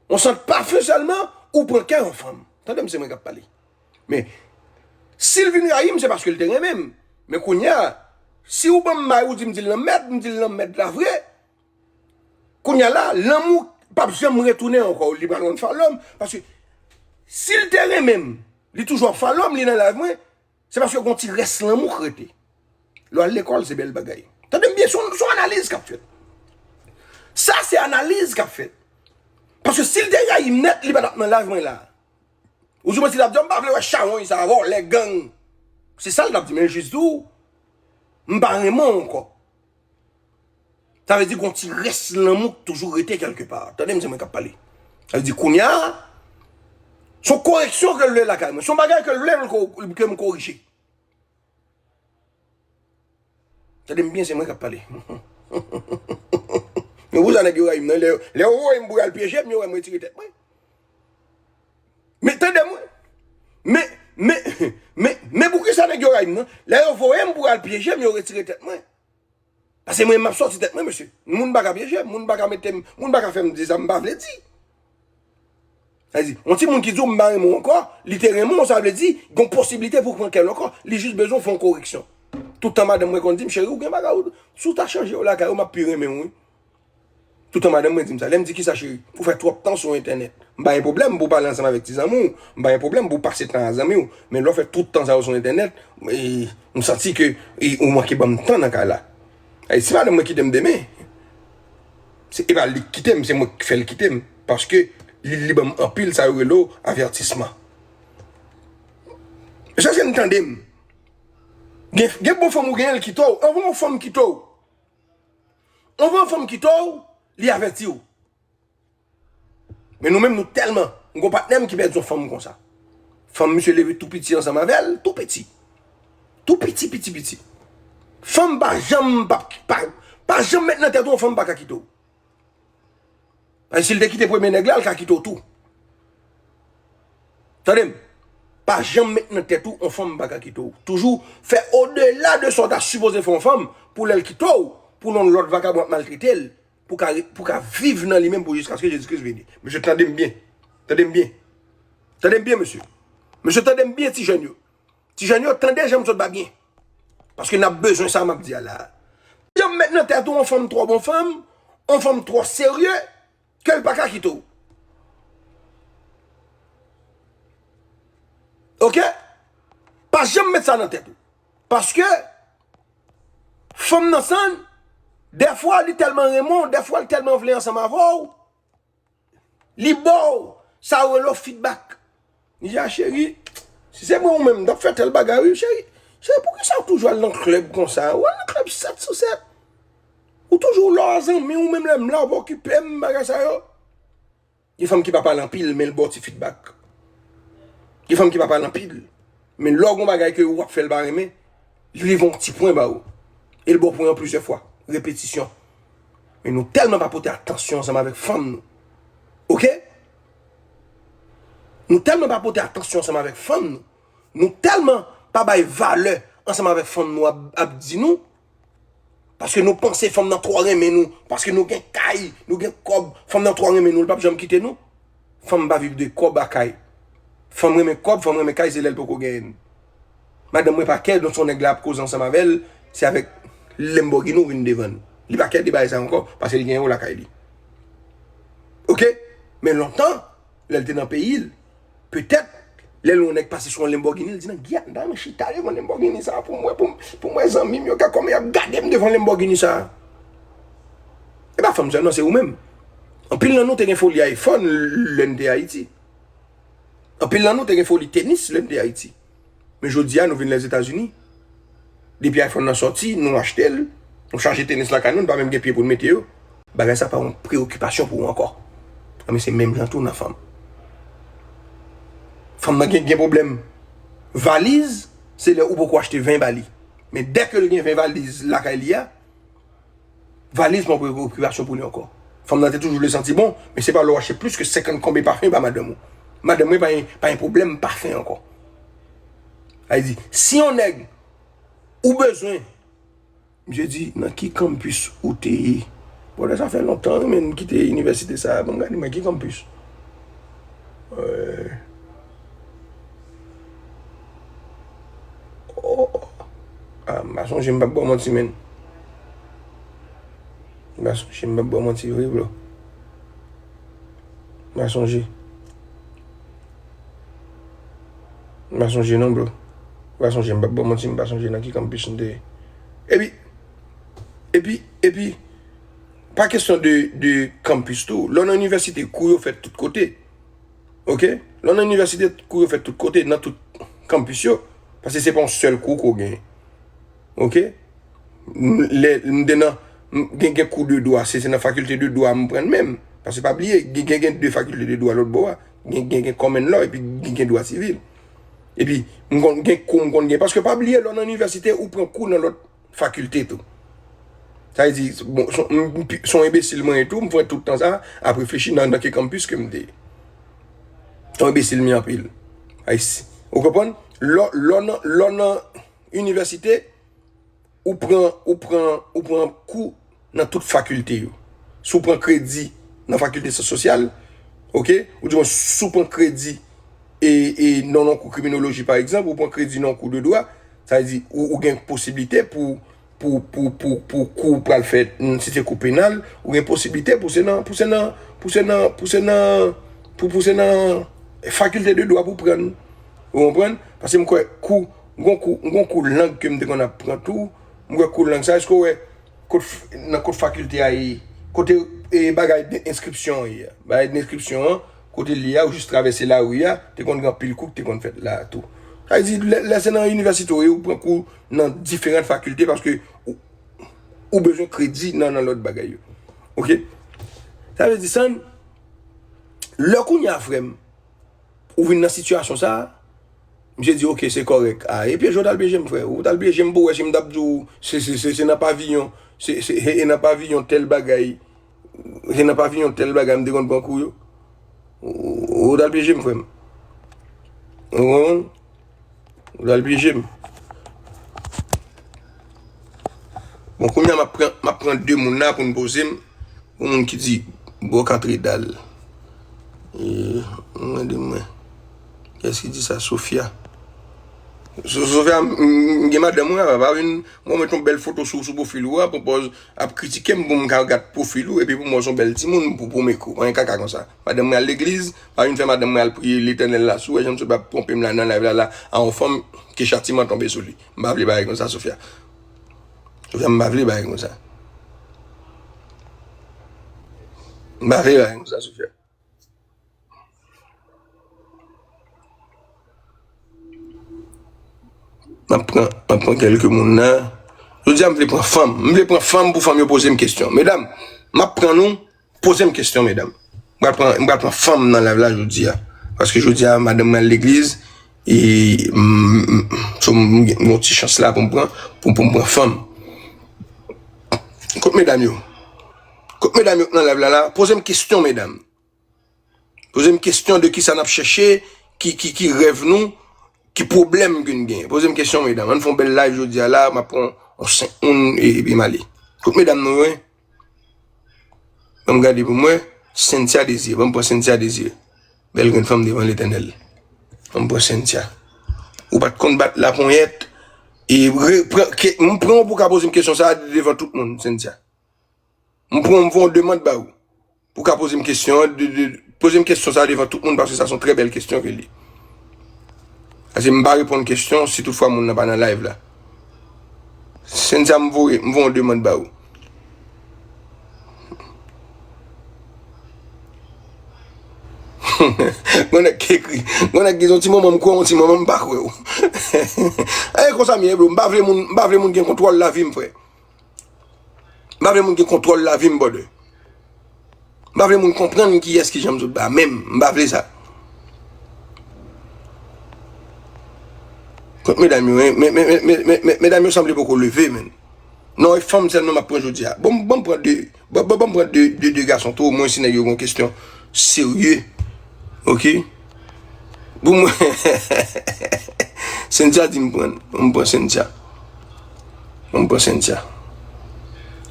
Yon sant pafen sèlman, ou pran kè yon fanm. Tande m, se mwen k ap pale. Men, si l vin rayi m, se paske l te renmen m. Men kounye a, si ou ban m may, ou di m di l nan mèd, m di l nan mèd la vre. Kounye a la, lanmou p ap janm retounen ankò. Li pral konn follow m. Paske si l te renmen m, li toujou ap follow m, li nan live mwen, se paske gon ti rès lanmou k rete. Lè w al lekòl, se bèl bagay. Tande m byen, se yon, se yon analiz k ap fèt. Sa se analiz k ap fèt. Paske si l te rayi m nèt, li pa t ap nan live mwen la. Ou di mwen si l ap di, "M pa vle wè chawony sa, vòlè, gang." Se sa l t ap di, men jis di w, "M pa renmen w ankò." Sa vle di gon ti rès lanmou k toujou rete kèlkepa. Tande m, se mwen k ap pale. Sa vle di kounye a, se yon koreksyon ke l vle lakay mwen. Se yon bagay ke l vle m ko-, ke m korije. Tande m byen, se mwen k ap pale. Men pou sa nèg yo rayi m nan, lè, lè yo voye m pou y al pyeje m, yo wè m retire tèt mwen. Men tande mwen. Men, men, men, men poukisa nèg yo rayi m nan? Lè yo voye m pou y al pyeje m, yo retire tèt mwen. Paske mwen, m ap sòti tèt mwen, mesye. Moun pa ka pyeje m, moun pa ka mete m, moun pa ka fè m di sa m pa vle di. Sa vle di, yon timoun ki di w m pa renmen w ankò, li te renmen w, sa vle di, gen posiblite pou pran kè l ankò. Li jis bezwen fè yon koreksyon. Tout tan madanm mwen konn di m, "Cheri, ou gen bagay ou, si w ta chanje w lakay ou, m ap pi renmen w, wi." Tout tan madanm mwen di m sa. Lè m di, "Kisa, cheri? Ou fè twòp tan sou entènèt." M pa gen pwoblèm pou w pale ansanm avèk ti zanmi w. M pa gen pwoblèm pou w pase tan a zanmi w. Men lè w fè tout tan sa yo sou entènèt, e, m santi ke, e, ou manke ban m tan nan kay la. E si madanm mwen kite m demen, se, e pa li k kite m, se mwen k fè l kite m. Paske li, li ban m anpil sa yo rele w avètisman. Mesye, èske n tande m? Gen, gen bon fanm ou genyen, l kite w. Anvan yon fanm kite w. Anvan yon fanm kite w, li avèti w. Men nou menm, nou tèlman. M gon patnè m ki pèdi yon fanm konsa. Fanm misye leve tou piti ansanm avè l, tou piti. Tou piti, piti, piti. Fanm pa janm, pa, pa, pa janm met nan tèt ou yon fanm pa ka kite w. Paske si l te kite premye nèg la, l ka kite w tou. Tande m. Pa janm met nan tèt ou yon fanm pa ka kite w. Toujou fè odela de sa w ta sipoze fè yon fanm pou lè l kite w, pou l yon lòt vakabon ap maltrete l, pou ka, pou ka viv nan li menm pou jiskaske Jezi Kris vini. Mesye, tande m byen. Tande m byen. Tande m byen, mesye. Mesye, tande m byen, ti jèn yo. Ti jèn yo, tande jan m sot ba byen. Paske n ap bezwen sa m ap di a la. Janm met nan tèt ou yon fanm twò bon fanm, yon fanm twò serye, ke l pa ka kite w. Oke? Pa janm met sa nan tèt ou. Paske fanm nan, Sann, dèfwa li tèlman renmen w, dèfwa li tèlman vle ansanm avè w, li ba w sa yo rele feedback. Li di, a cheri, si se mwen ou menm, m t ap fè tèl bagay, wi, cheri. Cheri, poukisa ou toujou al nan klèb konsa? Ou al nan klèb sèt sou sèt. Ou toujou la, zanmi, ou menm lè m la, ou pa okipe m, bagay sa yo. Gen fanm ki pa pale anpil, men l ba w ti feedback. Gen fanm ki pa pale anpil, men lè w gen yon bagay ke w ap fè l pa renmen, li leve yon ti pwen ba ou. E l ba w pwen an plizyè fwa. Repetisyon. Men nou tèlman pa pote atansyon ansanm avèk fanm nou. Oke? Nou tèlman pa pote atansyon ansanm avèk fanm nou. Nou tèlman pa bay valè ansanm avèk fanm nou ap, ap di nou. Paske nou panse fanm nan twò renmen nou. Paske nou gen kay, nou gen kòb, fanm nan twò renmen nou, li p ap janm kite nou. Fanm pa viv de kòb a kay. Fanm renmen kòb, fanm renmen kay, se lè l poko genyen l. Madanm mwen pa kè, donk se yon nèg la ap koze ansanm avè l, se avèk Lamborghini ou vin devan l. Li pa kè de bagay sa ankò, paske li genyen w lakay li. Oke? Men lontan, lè l te nan peyi l, petèt, lè l wè yon nèg pase sou yon Lamborghini, l di, nan Giyàn, m ta renmen chita devan Lamborghini sa a pou m wè, pou m, pou m wè zanmi m yo, gad kòman y ap gade m devan Lamborghini sa a. E pa fanm sèlman, se ou menm. Anpil nan nou te gen foli iPhone lè n te Ayiti. Anpil nan nou te gen foli tenis lè n te Ayiti. Men jodi a, nou vin Lèzetazini. Depi iPhone nan sòti, nou achte l, nou chaje tenis lakay nou, nou pa menm gen pye pou n mete yo. Bagay sa pa yon preyokipasyon pou ou ankò. Anben, se menm jan tou nan fanm. Fanm nan gen, gen pwoblèm valiz, se lè ou poko achte ven ba li. Men dèke l gen ven valiz lakay li a, valiz pa yon preyokipasyon pou li ankò. Fanm nan te toujou vle santi bon, men se pa lè w achte plis ke senkant konbe pafen ba madanm ou. Madanm mwen pa gen, pa gen pwoblèm pafen ankò. Sa vle di, si yon nèg ou bezwen, misye di, nan ki kanpis ou te ye? Bon, sa fè lontan, wi, men m kite inivèsite sa a. Ban m gade, mwen, ki kanpis? Euh, oh, oh. Ah, m pa sonje, m p ap ba w manti, menn. M pa sonje, m p ap ba w manti vre, bro. M pa sonje. M pa sonje non, bro. M pa sonje, m p ap ba w manti, m pa sonje nan ki kanpis m te ye. Epi, epi, epi, pa kesyon de, de kanpis tou. Lè w nan inivèsite, kou yo fèt tout kote. Oke? Lè w nan inivèsite, kou yo fèt tout kote, nan tout kanpis yo. Paske se pa yon sèl kou ke w genyen. Oke? M, lè, m te nan, m, gen, gen kou de dwa, se, se nan fakilte de dwa m pran l menm. Paske pa bliye, gen, gen, gen de fakilte de dwa lòt bò a. Gen, gen, gen common law, epi gen, gen dwa sivil. Epi, m konn gen kou m konn gen. Paske pa bliye, lè w nan inivèsite, ou pran kou nan lòt fakilte tou. Sa vle di, bon, se yon, m, m, se yon enbesil mwen ye tou, m pran tout tan sa ap reflechi nan, nan ki kanpis ke m te ye. Se yon enbesil m ye anpil. Ayis-, ou konprann? Lè, lè w nan, lè w nan inivèsite, ou pran, ou pran, ou pran kou nan tout fakilte yo. Si w pran kredi nan fakilte syans sosyal, oke, ou di mwen, si w pran kredi e, e nan yon kou kriminoloji, pa egzanp, ou pran kredi nan yon kou de dwa, sa vle di, ou, ou gen posiblite pou, pou, pou, pou, pou kou w pral fè, mm, si se kou penal, ou gen posiblite pou se nan, pou se nan, pou se nan, pou se nan, pou, pou se nan fakilte de dwa pou pran l. Ou konprann? Paske m kwè kou, m gon kou, m gon kou lang ke m te konn ap pran tou. M kwè kou lang sa, èske w wè kot f-, nan kot fakilte a ye, kote, e, bagay de enskripsyon an ye a? Bagay de enskripsyon an, kote l ye a, ou jis travèse lari a, te konn gen anpil kou ki te konn fèt la a tou. Sa vle di, lè, lè se nan inivèsite w ye, ou pran kou nan diferan fakilte paske ou, ou bezwen kredi nan, nan lòt bagay yo. Oke? Sa vle di, Sann, lè kounye a, frè m, ou vin nan sitiyasyon sa a, misye di, oke, se kòrèk. A, e pyeje w t al pyeje m, frè. Ou t al pyeje m pou wè si m t ap di w, se, se, se, se nan paviyon, se, se, e, e nan paviyon tèl bagay, se nan paviyon tèl bagay m te konn pran kou yo. Ou, ou t al pyeje m, frè m. Ou konprann? Ou t al pyeje m. Bon, kounye a, m ap pran, m ap pran de moun la pou n poze m. Yon moun ki di, bò Katredal. E, mande mwen. Kiyès ki di sa? Sofia. So- Sofia, m, m, m gen madanm mwen, pa vin, mwen met yon bèl foto sou, sou pwofil ou a, pou pòz ap kritike m pou m ka gad pwofil ou, epi pou m wè w se yon bèl timoun pou, pou m eko. Anyen kaka konsa. Madanm mwen al legliz, pa vin fè madanm mwen al priye Letènèl la. Si w wè jan m sot ap twonpe m la nan live la, la, a yon fanm, ke chatiman tonbe sou li. M pa vle bagay konsa, Sofia. Sofia, m pa vle bagay konsa. M pa vle bagay konsa, Sofia. M ap pran, m ap pran kèlke moun nan. Jodi a, m vle pran fanm. M vle pran fanm pou fanm yo poze m kesyon. Medam, m ap pran nou, poze m kesyon, medam. M pral pran, m pral pran fanm nan live la jodi a. Paske jodi a, madanm mwen al legliz, e, m, m, so, m gen yon ti chans la pou m pran, pou, pou m pran fanm. Kot medam yo? Kot medam yo k nan live la, la? Poze m kesyon, medam. Poze m kesyon de kisa n ap chèche, ki, ki, ki rèv nou, ki pwoblèm ke n genyen. Poze m kesyon, medam. Ann fè yon bèl live jodi a la, m ap pran yon senk moun e, epi m ale. Kot medam nou yo, wi? Ban m gade pou m wè. Cynthia Désir. Ban m pran Cynthia Désir. Bèl grenn fanm devan Letènèl. Ban m pran Cynthia. Ou pa t konn bat laponyèt. E re- pran- ke- m pran w pou w ka poze m kesyon sa a devan tout moun, Cynthia. M pran w, m fè yon demann ba ou. Pou w ka poze m kesyon an, de, de, poze m kesyon sa a devan tout moun, paske sa se yon trè bèl kesyon ke li. Paske m pa reponn kesyon si toutfwa moun nan pa nan live la. Cynthia, m voye, m voye yon demann ba ou. Gon nèg ki ekri, gon nèg ki di yon ti moman m kwè w, yon ti moman m pa kwè w. E konsa m ye, bro. M pa vle moun, m pa vle moun gen kontwòl lavi m, frè. M pa vle moun gen kontwòl lavi m, brother. M pa vle moun konprann kiyès ki jan m sot ba menm. M pa vle sa. Kot medam yo, men, men, men, medam yo sanble poko leve, menn. Non, e fanm sèlman m ap pran jodi a. Bon, bon, m pran de, bon, bon, bon, m pran de, de, de gason tou, omwen si nèg yo gon kesyon serye. Ok? Pou mwen, Cynthia di m pran, m pran Cynthia. M pran Cynthia.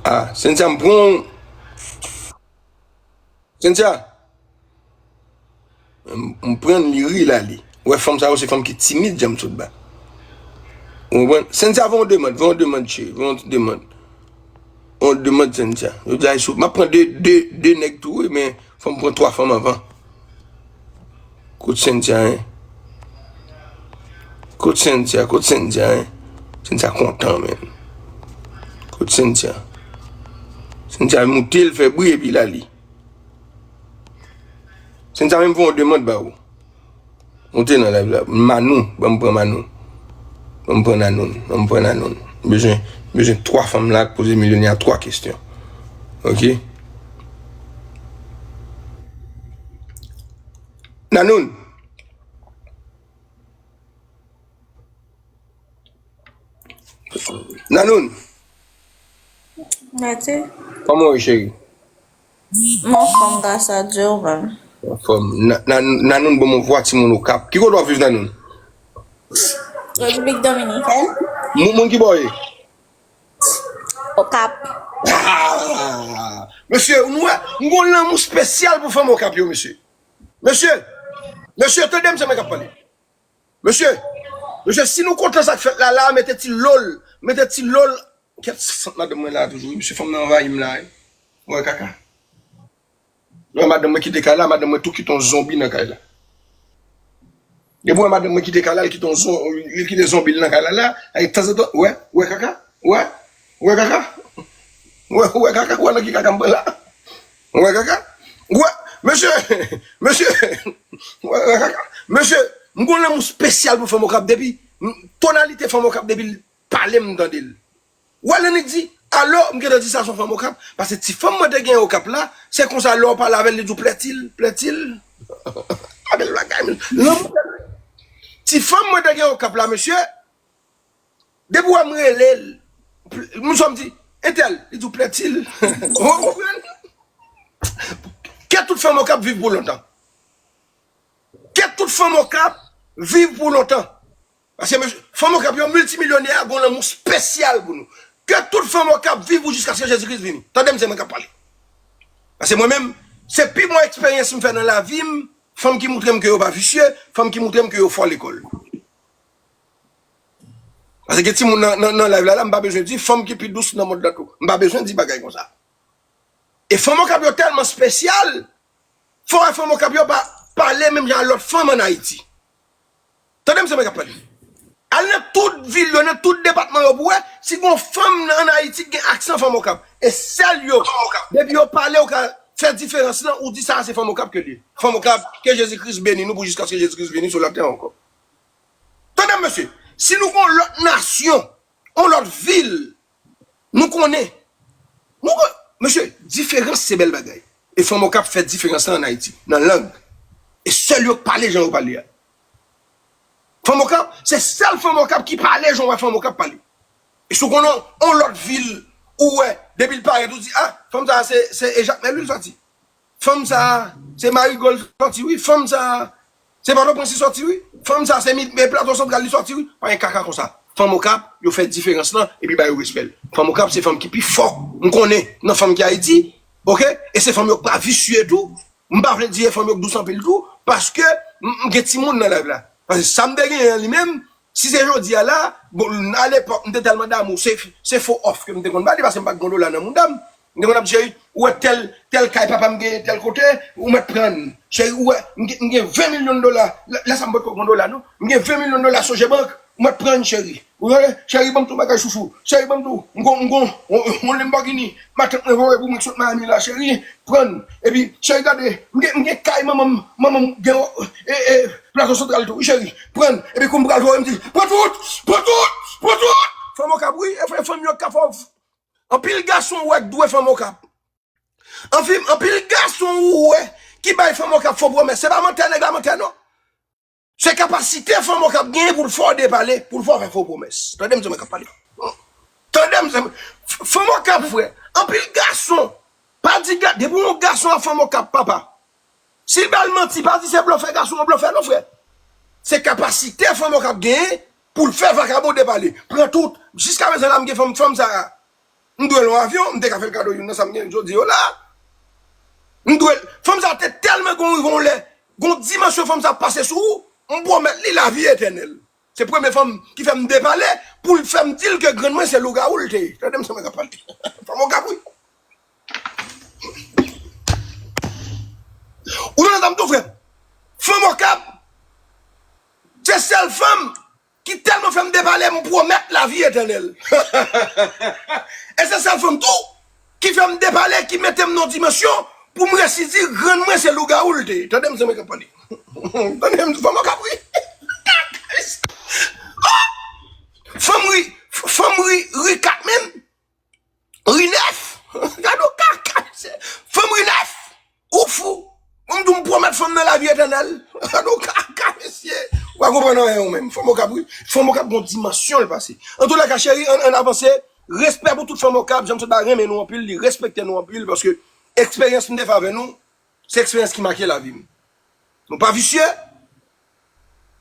Ah, Cynthia, m pran. Cynthia. M, m pran li ri la li. Ou wè fanm sa yo se fanm ki timid, jan m sot ba. Ou konprann? Cynthia, fè yon demann, fè yon demann, cheri, fè yon demann. Yon demann, Cynthia. Yo di a sou, m ap pran de, de, de nèg tou, wi, men fò m pran twa fanm anvan. Kot Cynthia, en? Kot Cynthia, kot Cynthia, en? Cynthia kontan, menn. Kot Cynthia? Cynthia moute, l fè bri, epi l ale. Cynthia menm fè yon demann ba ou. Moute nan live la. Manou, ban m pran Manou. Ban m pran Nanoun, ban m pran Nanoun. Bezwen, bezwen twa fanm la k poze milyonè a twa kesyon. Ok? Nanoun. Nanoun. Mati. Kòman w ye, cheri? M anfòm, gras a Dye, ou menm? Anfòm. Na- na- Nanoun ban m yon vwa timoun Okap. Ki kote w ap viv, Nanoun? Repiblik Dominikèn. Moun, moun ki bò w ye? Okap. Ah! Mesye, nou wè, m gon lanmou espesyal pou fanm Okap yo, mesye. Mesye, mesye, tande m, se mwen k ap pale. Mesye, mesye, si nou kontan sa k fèt la, la, mete ti lol, mete ti lol. Kèt, sant madanm mwen la toujou, wi. Mesye, fanm nan anvayi m la, wi. Wè kaka. Wè madanm mwen kite kay la, madanm mwen tou kite yon zonbi nan kay la. Depi wè madanm mwen kite kay la, li kite yon zon, li kite zonbi l nan kay la, la, e tanzantan, wè, wè kaka, wè, wè kaka, wè, wè kaka, wè nan ki kaka m pran la, wè kaka, wè, mesye, mesye, wè, wè kaka, mesye, m gon lanmou espesyal pou fanm Okap depi, m- tonalite fanm Okap depi l pale m tande l. Ou wè Lannik di, alò, m gentan di sa se yon fanm Okap, paske ti fanm mwen te gen Okap la, se konsa lè w pale avè l, li di w plètil, plètil. A bèl bagay, men. Lanmou. Ti fanm mwen te gen Okap la, mesye, depi w wè m rele l, m swa m di, entèl, li di w plètil. Ou konprann? Ke tout fanm Okap viv pou lontan. Ke tout fanm Okap viv pou lontan. Paske mesye, fanm Okap yo miltimilyonè a gon lanmou espesyal pou nou. Ke tout fanm Okap viv pou jiskaske Jezi Kris vini. Tande m, se mwen k ap pale. Paske mwen menm, se pi bon eksperyans m fè nan lavi m, fanm ki moutre m ke yo pa visye, fanm ki moutre m ke yo fò lekòl. Paske gen timoun nan, nan, nan live la, la, m pa bezwen di, fanm ki pi dous nan mond lan tou. M pa bezwen di bagay konsa. E fanm Okap yo tèlman espesyal, fò wè fanm Okap yo pa pale menm jan a lòt fanm ann Ayiti. Tande m, se mwen k ap pale. Al nan tout vil yo, nan tout depatman yo pou wè si gon fanm nan, ann Ayiti ki gen aksan fanm Okap. E sèl yo, depi yo pale, ou ka fè diferans lan, ou di sa a se fanm Okap ke li ye. Fanm Okap, ke Jezi Kris beni nou pou jiskaske Jezi Kris vini sou latè ankò. Tande m, mesye, si nou gon lòt nasyon, yon lòt vil, nou konnen. Nou kon, mesye, diferans se bèl bagay. E fanm Okap fè diferans lan ann Ayiti, nan lang. E sèl yo k pale jan yo pale a. Fanm Okap, se sèl fanm Okap ki pale jan w wè fanm Okap pale. E si w konnen yon lòt vil, ou wè, depi l parèt, ou di, ah, fanm sa a se, se e Jakmèl wi l sòti. Fanm sa a, se Marigo l sòti wi. Fanm sa a, se Pòtoprens li sòti wi. Fanm sa a, se mi, e Plato Santral li sòti wi. Pa gen kaka konsa. Fanm Okap, yo fè diferans lan, epi ba yo respè l. Fanm Okap, se fanm ki pi fò. M konnen, nan fanm ki Ayiti, oke? E se fanm yo k pa visye tou. M pa vle di e fanm yo k dous anpil tou, paske m, m gen timoun nan live la. Paske sa m te genyen an li menm, si se jodi a la, bon, alepòk, m te tèlman damou, se, se fo òf ke m te konn ba li, paske m pa t gon dola nan mouda m. M te konn ap, cheri, ou wè tèl, tèl kay papa m genyen tèl kote, ou mèt pran. Cheri, ou wè, m gen, m gen ven milyon dola, lè, lè sa m potko gon dola, non. M gen ven milyon dola Sogebank, ou mèt pran, cheri. Ou tande? Cheri, ban m tou bagay chouchou. Cheri, ban m tou. M gon, m gon, on, on Lamborghini. Matant mwen voye pou mwen ki sot Miami la, cheri. Pran. Epi, cheri, gade. M gen, m gen kay manman m, manman m gen, e, e, Plato Santral tou, wi, cheri. Pran. Epi, kou m pral voye, m di, pran tout! Pran tout! Pran tout! Fanm Okap, wi. E fè fanm yo ka fè w. Anpil gason wè k dwe fanm Okap. Anpil, anpil gason ou wè ki bay fanm Okap fo pwomès. Se pa mantè nèg la mantè, non. Se kapasite fanm Okap genyen pou l fè w depale, pou l fè w fè fo pwomès. Tande m, se mwen k ap pale. Tande m, se mwen. F-, fanm Okap, frè. Anpil gason. Pa di, gade, depi yon gason ap fanm Okap, papa. Si l ba l manti, pa di se blofè, gason an blofè, non, frè. Se kapasite fanm Okap genyen pou l fè vakabon depale. Pran tout. Jiska prezan la, m gen fanm, fanm sa a. M dwe l yon avyon, m te ka fè l kado youn nan sa m gen jodi yo la. M dwe l, fanm sa te tèlman gon rive yon lè, gon dimansyon fanm sa pase sou ou, m pwomèt li lavi etènèl. Se premye fanm ki fè m depale, pou l fè m di l ke grann mwen se lougawou l te ye. Tande m, se mwen k ap pale. Fanm Okap, wi. Ou tande sa m di w, frè m? Fanm Okap, se sèl fanm ki tèlman fè m depale, m pwomèt lavi etènèl. E se sèl fanm tou ki fè m depale, ki mete m nan dimansyon pou m resi di grann mwen se lougawou l te ye. Tande m, se mwen k ap pale. Tande m, fanm Okap, wi. Fanm ri, fanm ri, ri kat menm. Ri nèf. Gade w kaka, mesye. Fanm ri nèf. Ou fou. Mwen m di w m pwomèt fanm nan lavi etènèl. Gade w kaka, mesye. Ou pa konprann anyen ou menm. Fanm Okap, wi. Fanm Okap gon dimansyon l pase. Antoulèka, cheri, ann, ann avanse. Respè pou tout fanm Okap. Jan m sot ba renmen nou anpil, li respekte nou anpil, paske eksperyans m te fè avè nou, se eksperyans ki make lavi m. Nou pa visye,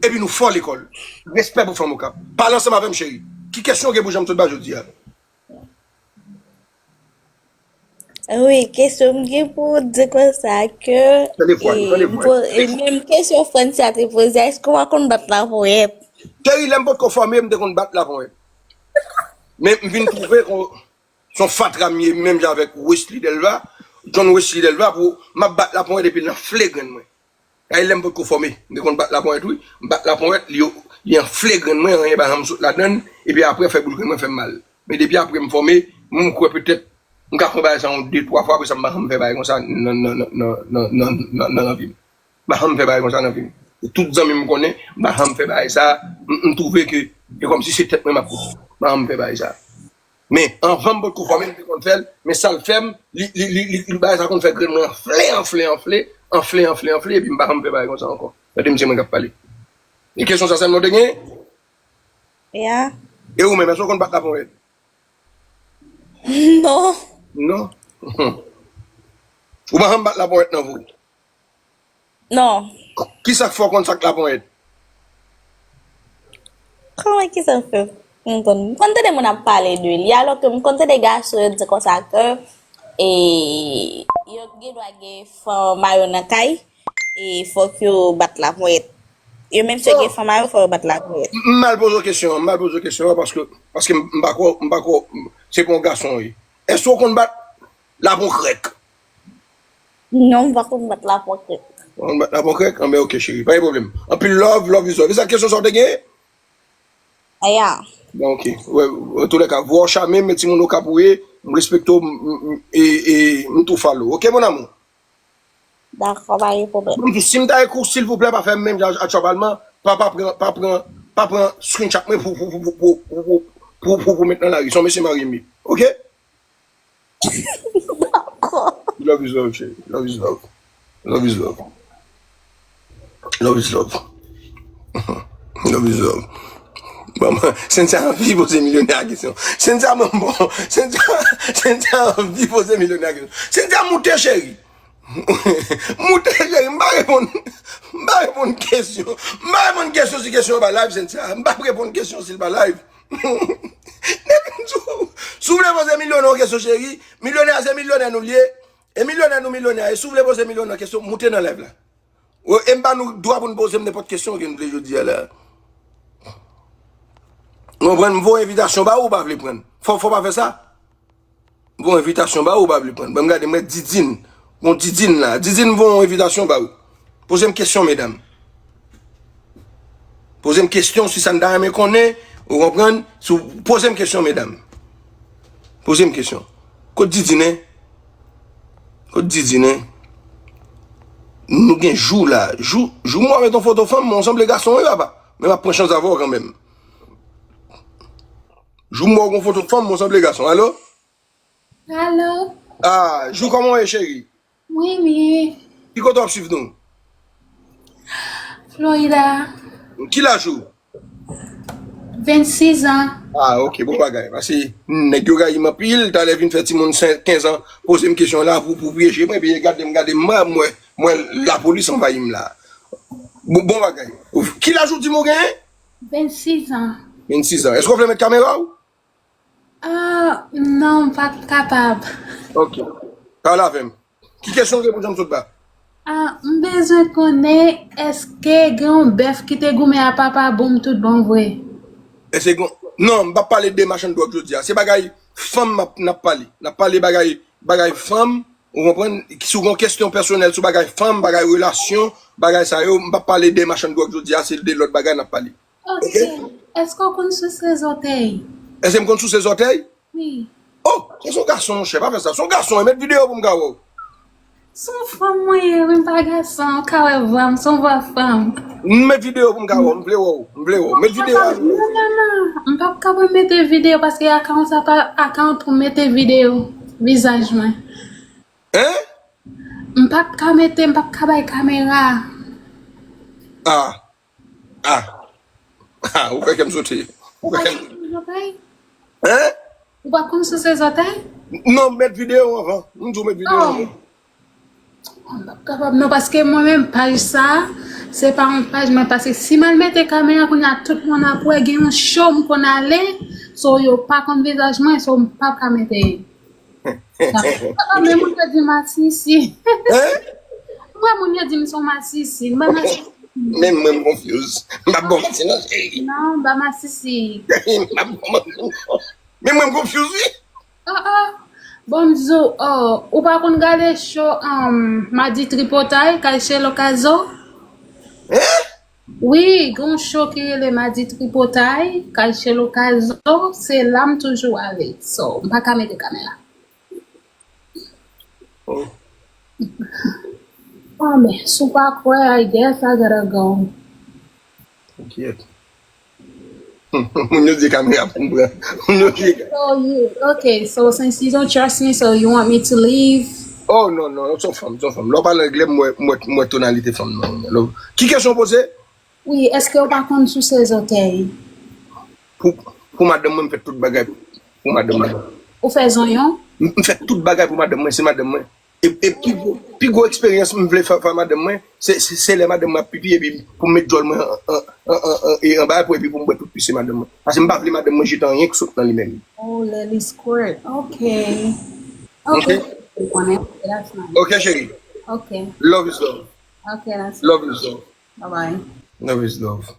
epi nou fò lekòl. Respè pou fanm Okap. Pale ansanm avè m, cheri. Ki kesyon w gen pou jan m sot ba jodi a? Wi, kesyon m gen pou w di konsa ke, Tande vwa nou, tande e, m vwa po-, nou. e, menm kesyon Francia te poze, èske w pa konn bat laponyèt? Cheri, lè m potko fòme, m te konn bat laponyèt. Men m vin twouve ke se yon fatra m ye, menm jan avèk Wesley Delva, John Wesley Delva, pou m ap bat laponyèt epi l anfle grenn mwen. Gade lè m potko fòme, m te konn bat laponyèt, wi. M bat laponyèt, li, li anfle grenn mwen, anyen pa janm sot ladann, epi apre fè boul grenn mwen fè m mal. Men depi apre m fòme, m kwè petèt m ka fè yon bagay sa yon de, twa fwa, apre sa m pa janm fè bagay konsa nan, nan, nan, nan, nan, nan, nan, nan vi m. M pa janm fè bagay konsa nan vi m. E tout zanmi m konnen, m pa janm fè bagay sa, m, m twouve ke e kòmsi se tèt mwen m ap koute. M pa janm fè bagay sa. Men, anvan m potko fòme, m te konn fè l, men sa l fè m, li, li, li, li, li, bagay sa konn fè grenn mwen anfle, anfle, anfle, anfle, anfle, anfle, epi m pa janm fè bagay konsa ankò. Tande m, se mwen k ap pale. E kesyon sa sèlman w te genyen? Ya. E ou menm, èske w konn bat laponyèt? Non. Non? Ou pa janm bat laponyèt nan vi w? Non. Kisa k fè w konn sa k laponyèt? Kòman, kisa m fè m konn? M konn tande moun ap pale de li, alò ke m konn tande gason yo di konsa ke, e, yo gen dwa gen fanm a yo nan kay, e fòk yo bat laponyèt. Yo menm si yo gen fanm a yo, fò yo bat lapriyè. M mal poze w kesyon an, m mal poze w kesyon an paske, paske m pa kwè, m pa kwè, se pa yon gason wi. Èske w konn bat laponkrèk? Non, m pa konn bat laponkrèk. Ou konn bat laponkrèk? Anben, ok, cheri, pa gen pwoblèm. Anpil love, love is love. E sa kesyon sa w te gen? Aya. Bon, ok. Wè, antoulèka, vwa w chame, men timoun okap ou ye, m respekte w, m, m, e, e, m tou follow. Ok, mon amour? Dakò, pa gen pwoblèm. Bon, si m ta ekri w, silvouplè, pa fè m menm jan ak Chòbalman, pa, pa pran, pa pran, pa pran screenshot mwen pou, pou, pou met nan lari. Se yon mesye marye m ye. Ok? Dakò. Love is love, cheri. Love is love. Love is love. Love is love. Love is love. Bon, Cynthia anvi poze milyonè a kesyon. Cynthia, bon, Cynthia, Cynthia anvi poze milyonè a kesyon. Cynthia, moute, cheri. Moute, cheri, m pa reponn, m pa reponn kesyon. M pa reponn kesyon si kesyon an pa live, Cynthia. M p ap reponn kesyon si l pa live. Depi m di w, si w vle poze milyonè yon kesyon, cheri, milyonè a se milyonè nou l ye. E milyonè nou milyonè a ye. Si w vle poze milyonè yon kesyon, moute nan live la. E m ba nou dwa pou n poze m nenpòt kesyon ke n vle jodi a la. Ou konprann? M voye envitasyon ba ou, ou pa vle pran. Fò, fò pa fè sa. M voye envitasyon ba ou, ou pa vle pran. Ban m gade, mwen Didine. Bon, Didine la. Didine, m voye yon envitasyon ba ou. Poze m kesyon, medam. Poze m kesyon si sa n ta renmen konnen, ou konprann? Si w, poze m kesyon, medam. Poze m kesyon. Kot Didine? Kot Didine? Nou gen Jou la. Jou, Jou, m wè w met yon foto fanm, men w sanble gason, wi, papa. Men m ap pran chans avè w kanmenm. Jou, m wè w gen yon foto fanm, men w sanble gason. Alo? Alo? Ah, Jou, kòman w ye, cheri? Mwen byen. Ki kote w ap swiv nou? Florida. Ki laj ou? Vennsis an. Ah, ok, bon bagay. Paske nèg yo rayi m anpil, talè vin fè timoun senk, kenz an, poze m kesyon la pou, pou pyeje mwen, epi gade m, gade m, mwen, mwen, lapolis anvayi m la. Bon, bon bagay. Ki laj ou di m ou genyen? Vennsis an. Vennsis an. Èske w vle met kamera w? Ah, non, m pa t kapab. Ok. Pale avè m. Ki kesyon w gen pou Janm Sotba? Ah, m bezwen konnen, èske gen yon bèf ki te goumen a Papa Boom tout bon vre? Èske gen, non, m p ap pale de machann dwòg jodi a. Se bagay fanm m ap, n ap pale. N ap pale bagay, bagay fanm, ou konprann? Si w gen kesyon pèsonèl sou bagay fanm, bagay relasyon, bagay sa yo, m p ap pale de machann dwòg jodi a, se de lòt bagay n ap pale. Ok. Èske w konn souse zòtèy? Èske m konn souse zòtèy? Wi. Oh, se yon gason, monchè, pa fè sa. Se yon gason, met videyo pou m ka wè w. Se yon fanm mwen ye, wi, m pa gason, ou ka wè vwa m, se yon vwa fanm. Met videyo pou m ka wè w, m vle wè w, m vle wè w. Met videyo a. Non, non, non, m p ap kapab mete videyo paske akawon sa pa akawon pou mete videyo vizaj mwen. Hein? M p ap ka mete, m p ap ka bay kamera. Ah. Ah. Ah, ou fè kè m sote. Ou fè kè m... Hein? Ou pa konn souse zòtèy? Non, met videyo anvan. M di w met videyo anvan. M p ap kapab non, paske mwen menm paj sa, se pa yon paj mwen, paske si m al mete kamera kounye a tout moun ap wè, gen yon show m konn ale, so yo pa konn vizaj mwen, so m p ap ka mete. Ah, men moun yo di m masisi. Hein? M wè moun yo di m se yon masisi. M pa masisi. Menm mwen m confuse. M pa bon manti non, cheri. Non, m pa masisi. M pa bon manti non. Menm mwen m confuse, wi. Oh, oh. Bon, m di w, oh, ou pa konn gade show, um, Madi Tripotay, Kay Shelo Kazo? Hein? Wi, gen yon show ki rele Madi Tripotay, Kay Shelo Kazo, se la m toujou ale. So, m pa ka mete kamera. Oh. Ah, men, si w pa kwè, I guess I gotta go. Kiyès? Moun yo di kamera pou m pran. Moun yo di... So you, okay, so since you don't trust me, so you want me to leave? Oh, non, non, se yon fanm, se yon fanm. Lè w pale anglè, m wè, m wè, m wè tonalite fanm nan. Lè w... Ki kesyon w poze? Wi, èske w pa konn souse zòtèy? Pou, pou madanm mwen, m fè tout bagay pou madanm mwen. Ou fè zonyon? M, m fè tout bagay pou madanm mwen, se madanm mwen. E, e pi gwo, pi gwo eksperyans m vle fè, fè madanm mwen, se, se, se lè madanm mwen ap pipi, epi pou m met djòl mwen an, an, an, an, an, e anba pou, epi pou m bwè tout pise madanm mwen. Paske m pa vle madanm mwen jete anyen k sot nan li menm. Oh, lè li squirt. Ok. Ok. Ok. That's nice. Ok, cheri. Ok. Love is love. Ok, that's nice. Love is love. Bye bye. Love is love.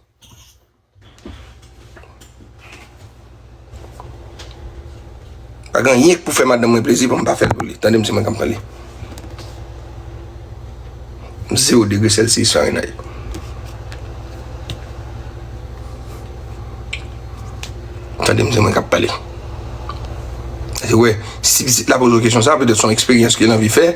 Pa gen anyen k pou fè madanm mwen plezi pou m pa fè l pou li. Tande m, se mwen k ap pale. Zewo degre Celsius Fahrenheit. Tande m, se mwen k ap pale. Se wè, si pitit la poze w kesyon sa, petèt se yon eksperyans ke l anvi fè.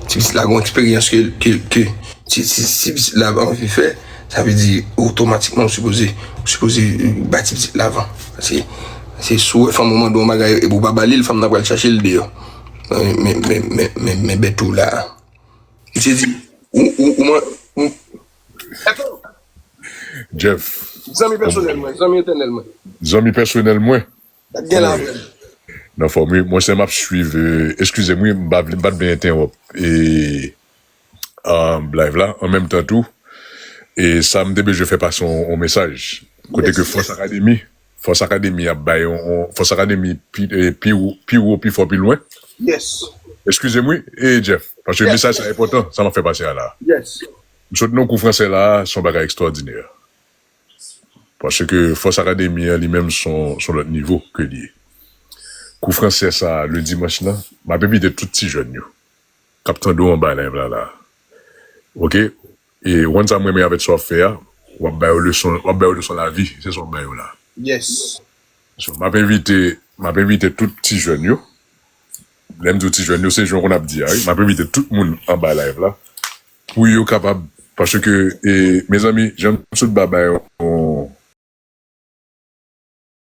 Si pitit la gen yon eksperyans ke, ke, ke si, si, si pitit la anvi fè, sa vle di otomatikman ou sipoze, ou sipoze, euh, bay ti pitit la van. Paske, se si w wè fanm ou mande w yon bagay epi w pa ba li l, fanm nan pral chache l deyò. Men, men, men, men, men, men bèt ou la. Misye di, ou, ou, ou, man- ou, Jeff, zanmi pèsonèl mwen, zanmi entènèl mwen. Zanmi pèsonèl mwen. Sa t gen la vre. Nan fòm wi, mwen se m ap swiv, euh, eskize m wi, m pa vle, m pa t vle entèwòp e, um, live la, an menm tan tou, e sa m te bezwen fè pase yon, yon mesaj, kote ke Fòs Akademi, Fòs Akademi ap bay yon, yon Fòs Akademi pi, eh, pi wo, pi wo, pi fò, pi lwen. Yes. Eskize m wi, e Jeff, paske mesaj sa enpòtan, sa m ap fè pase a la. Yes. M sot nan kou fransè la, se yon bagay ekstwòdinè. Paske Fòs Akademi an li menm se yon, se yon lòt nivo ke li ye. Kou fransè sa, le dimanch lan, m ap envite tout ti jèn yo k ap tande w anba live la, la. Oke? E one sa m renmen avèk sa w ap fè a, w ap ba yo leson, w ap ba yo leson lavi, se sa w ap ba yo la. Yes. So, m ap envite, m ap envite tout ti jèn yo. Lè m di w ti jèn yo, se jan w konn ap di a, wi. M ap envite tout moun anba live la pou yo kapab, paske, e, mezanmi, jan m sot ba bay yon,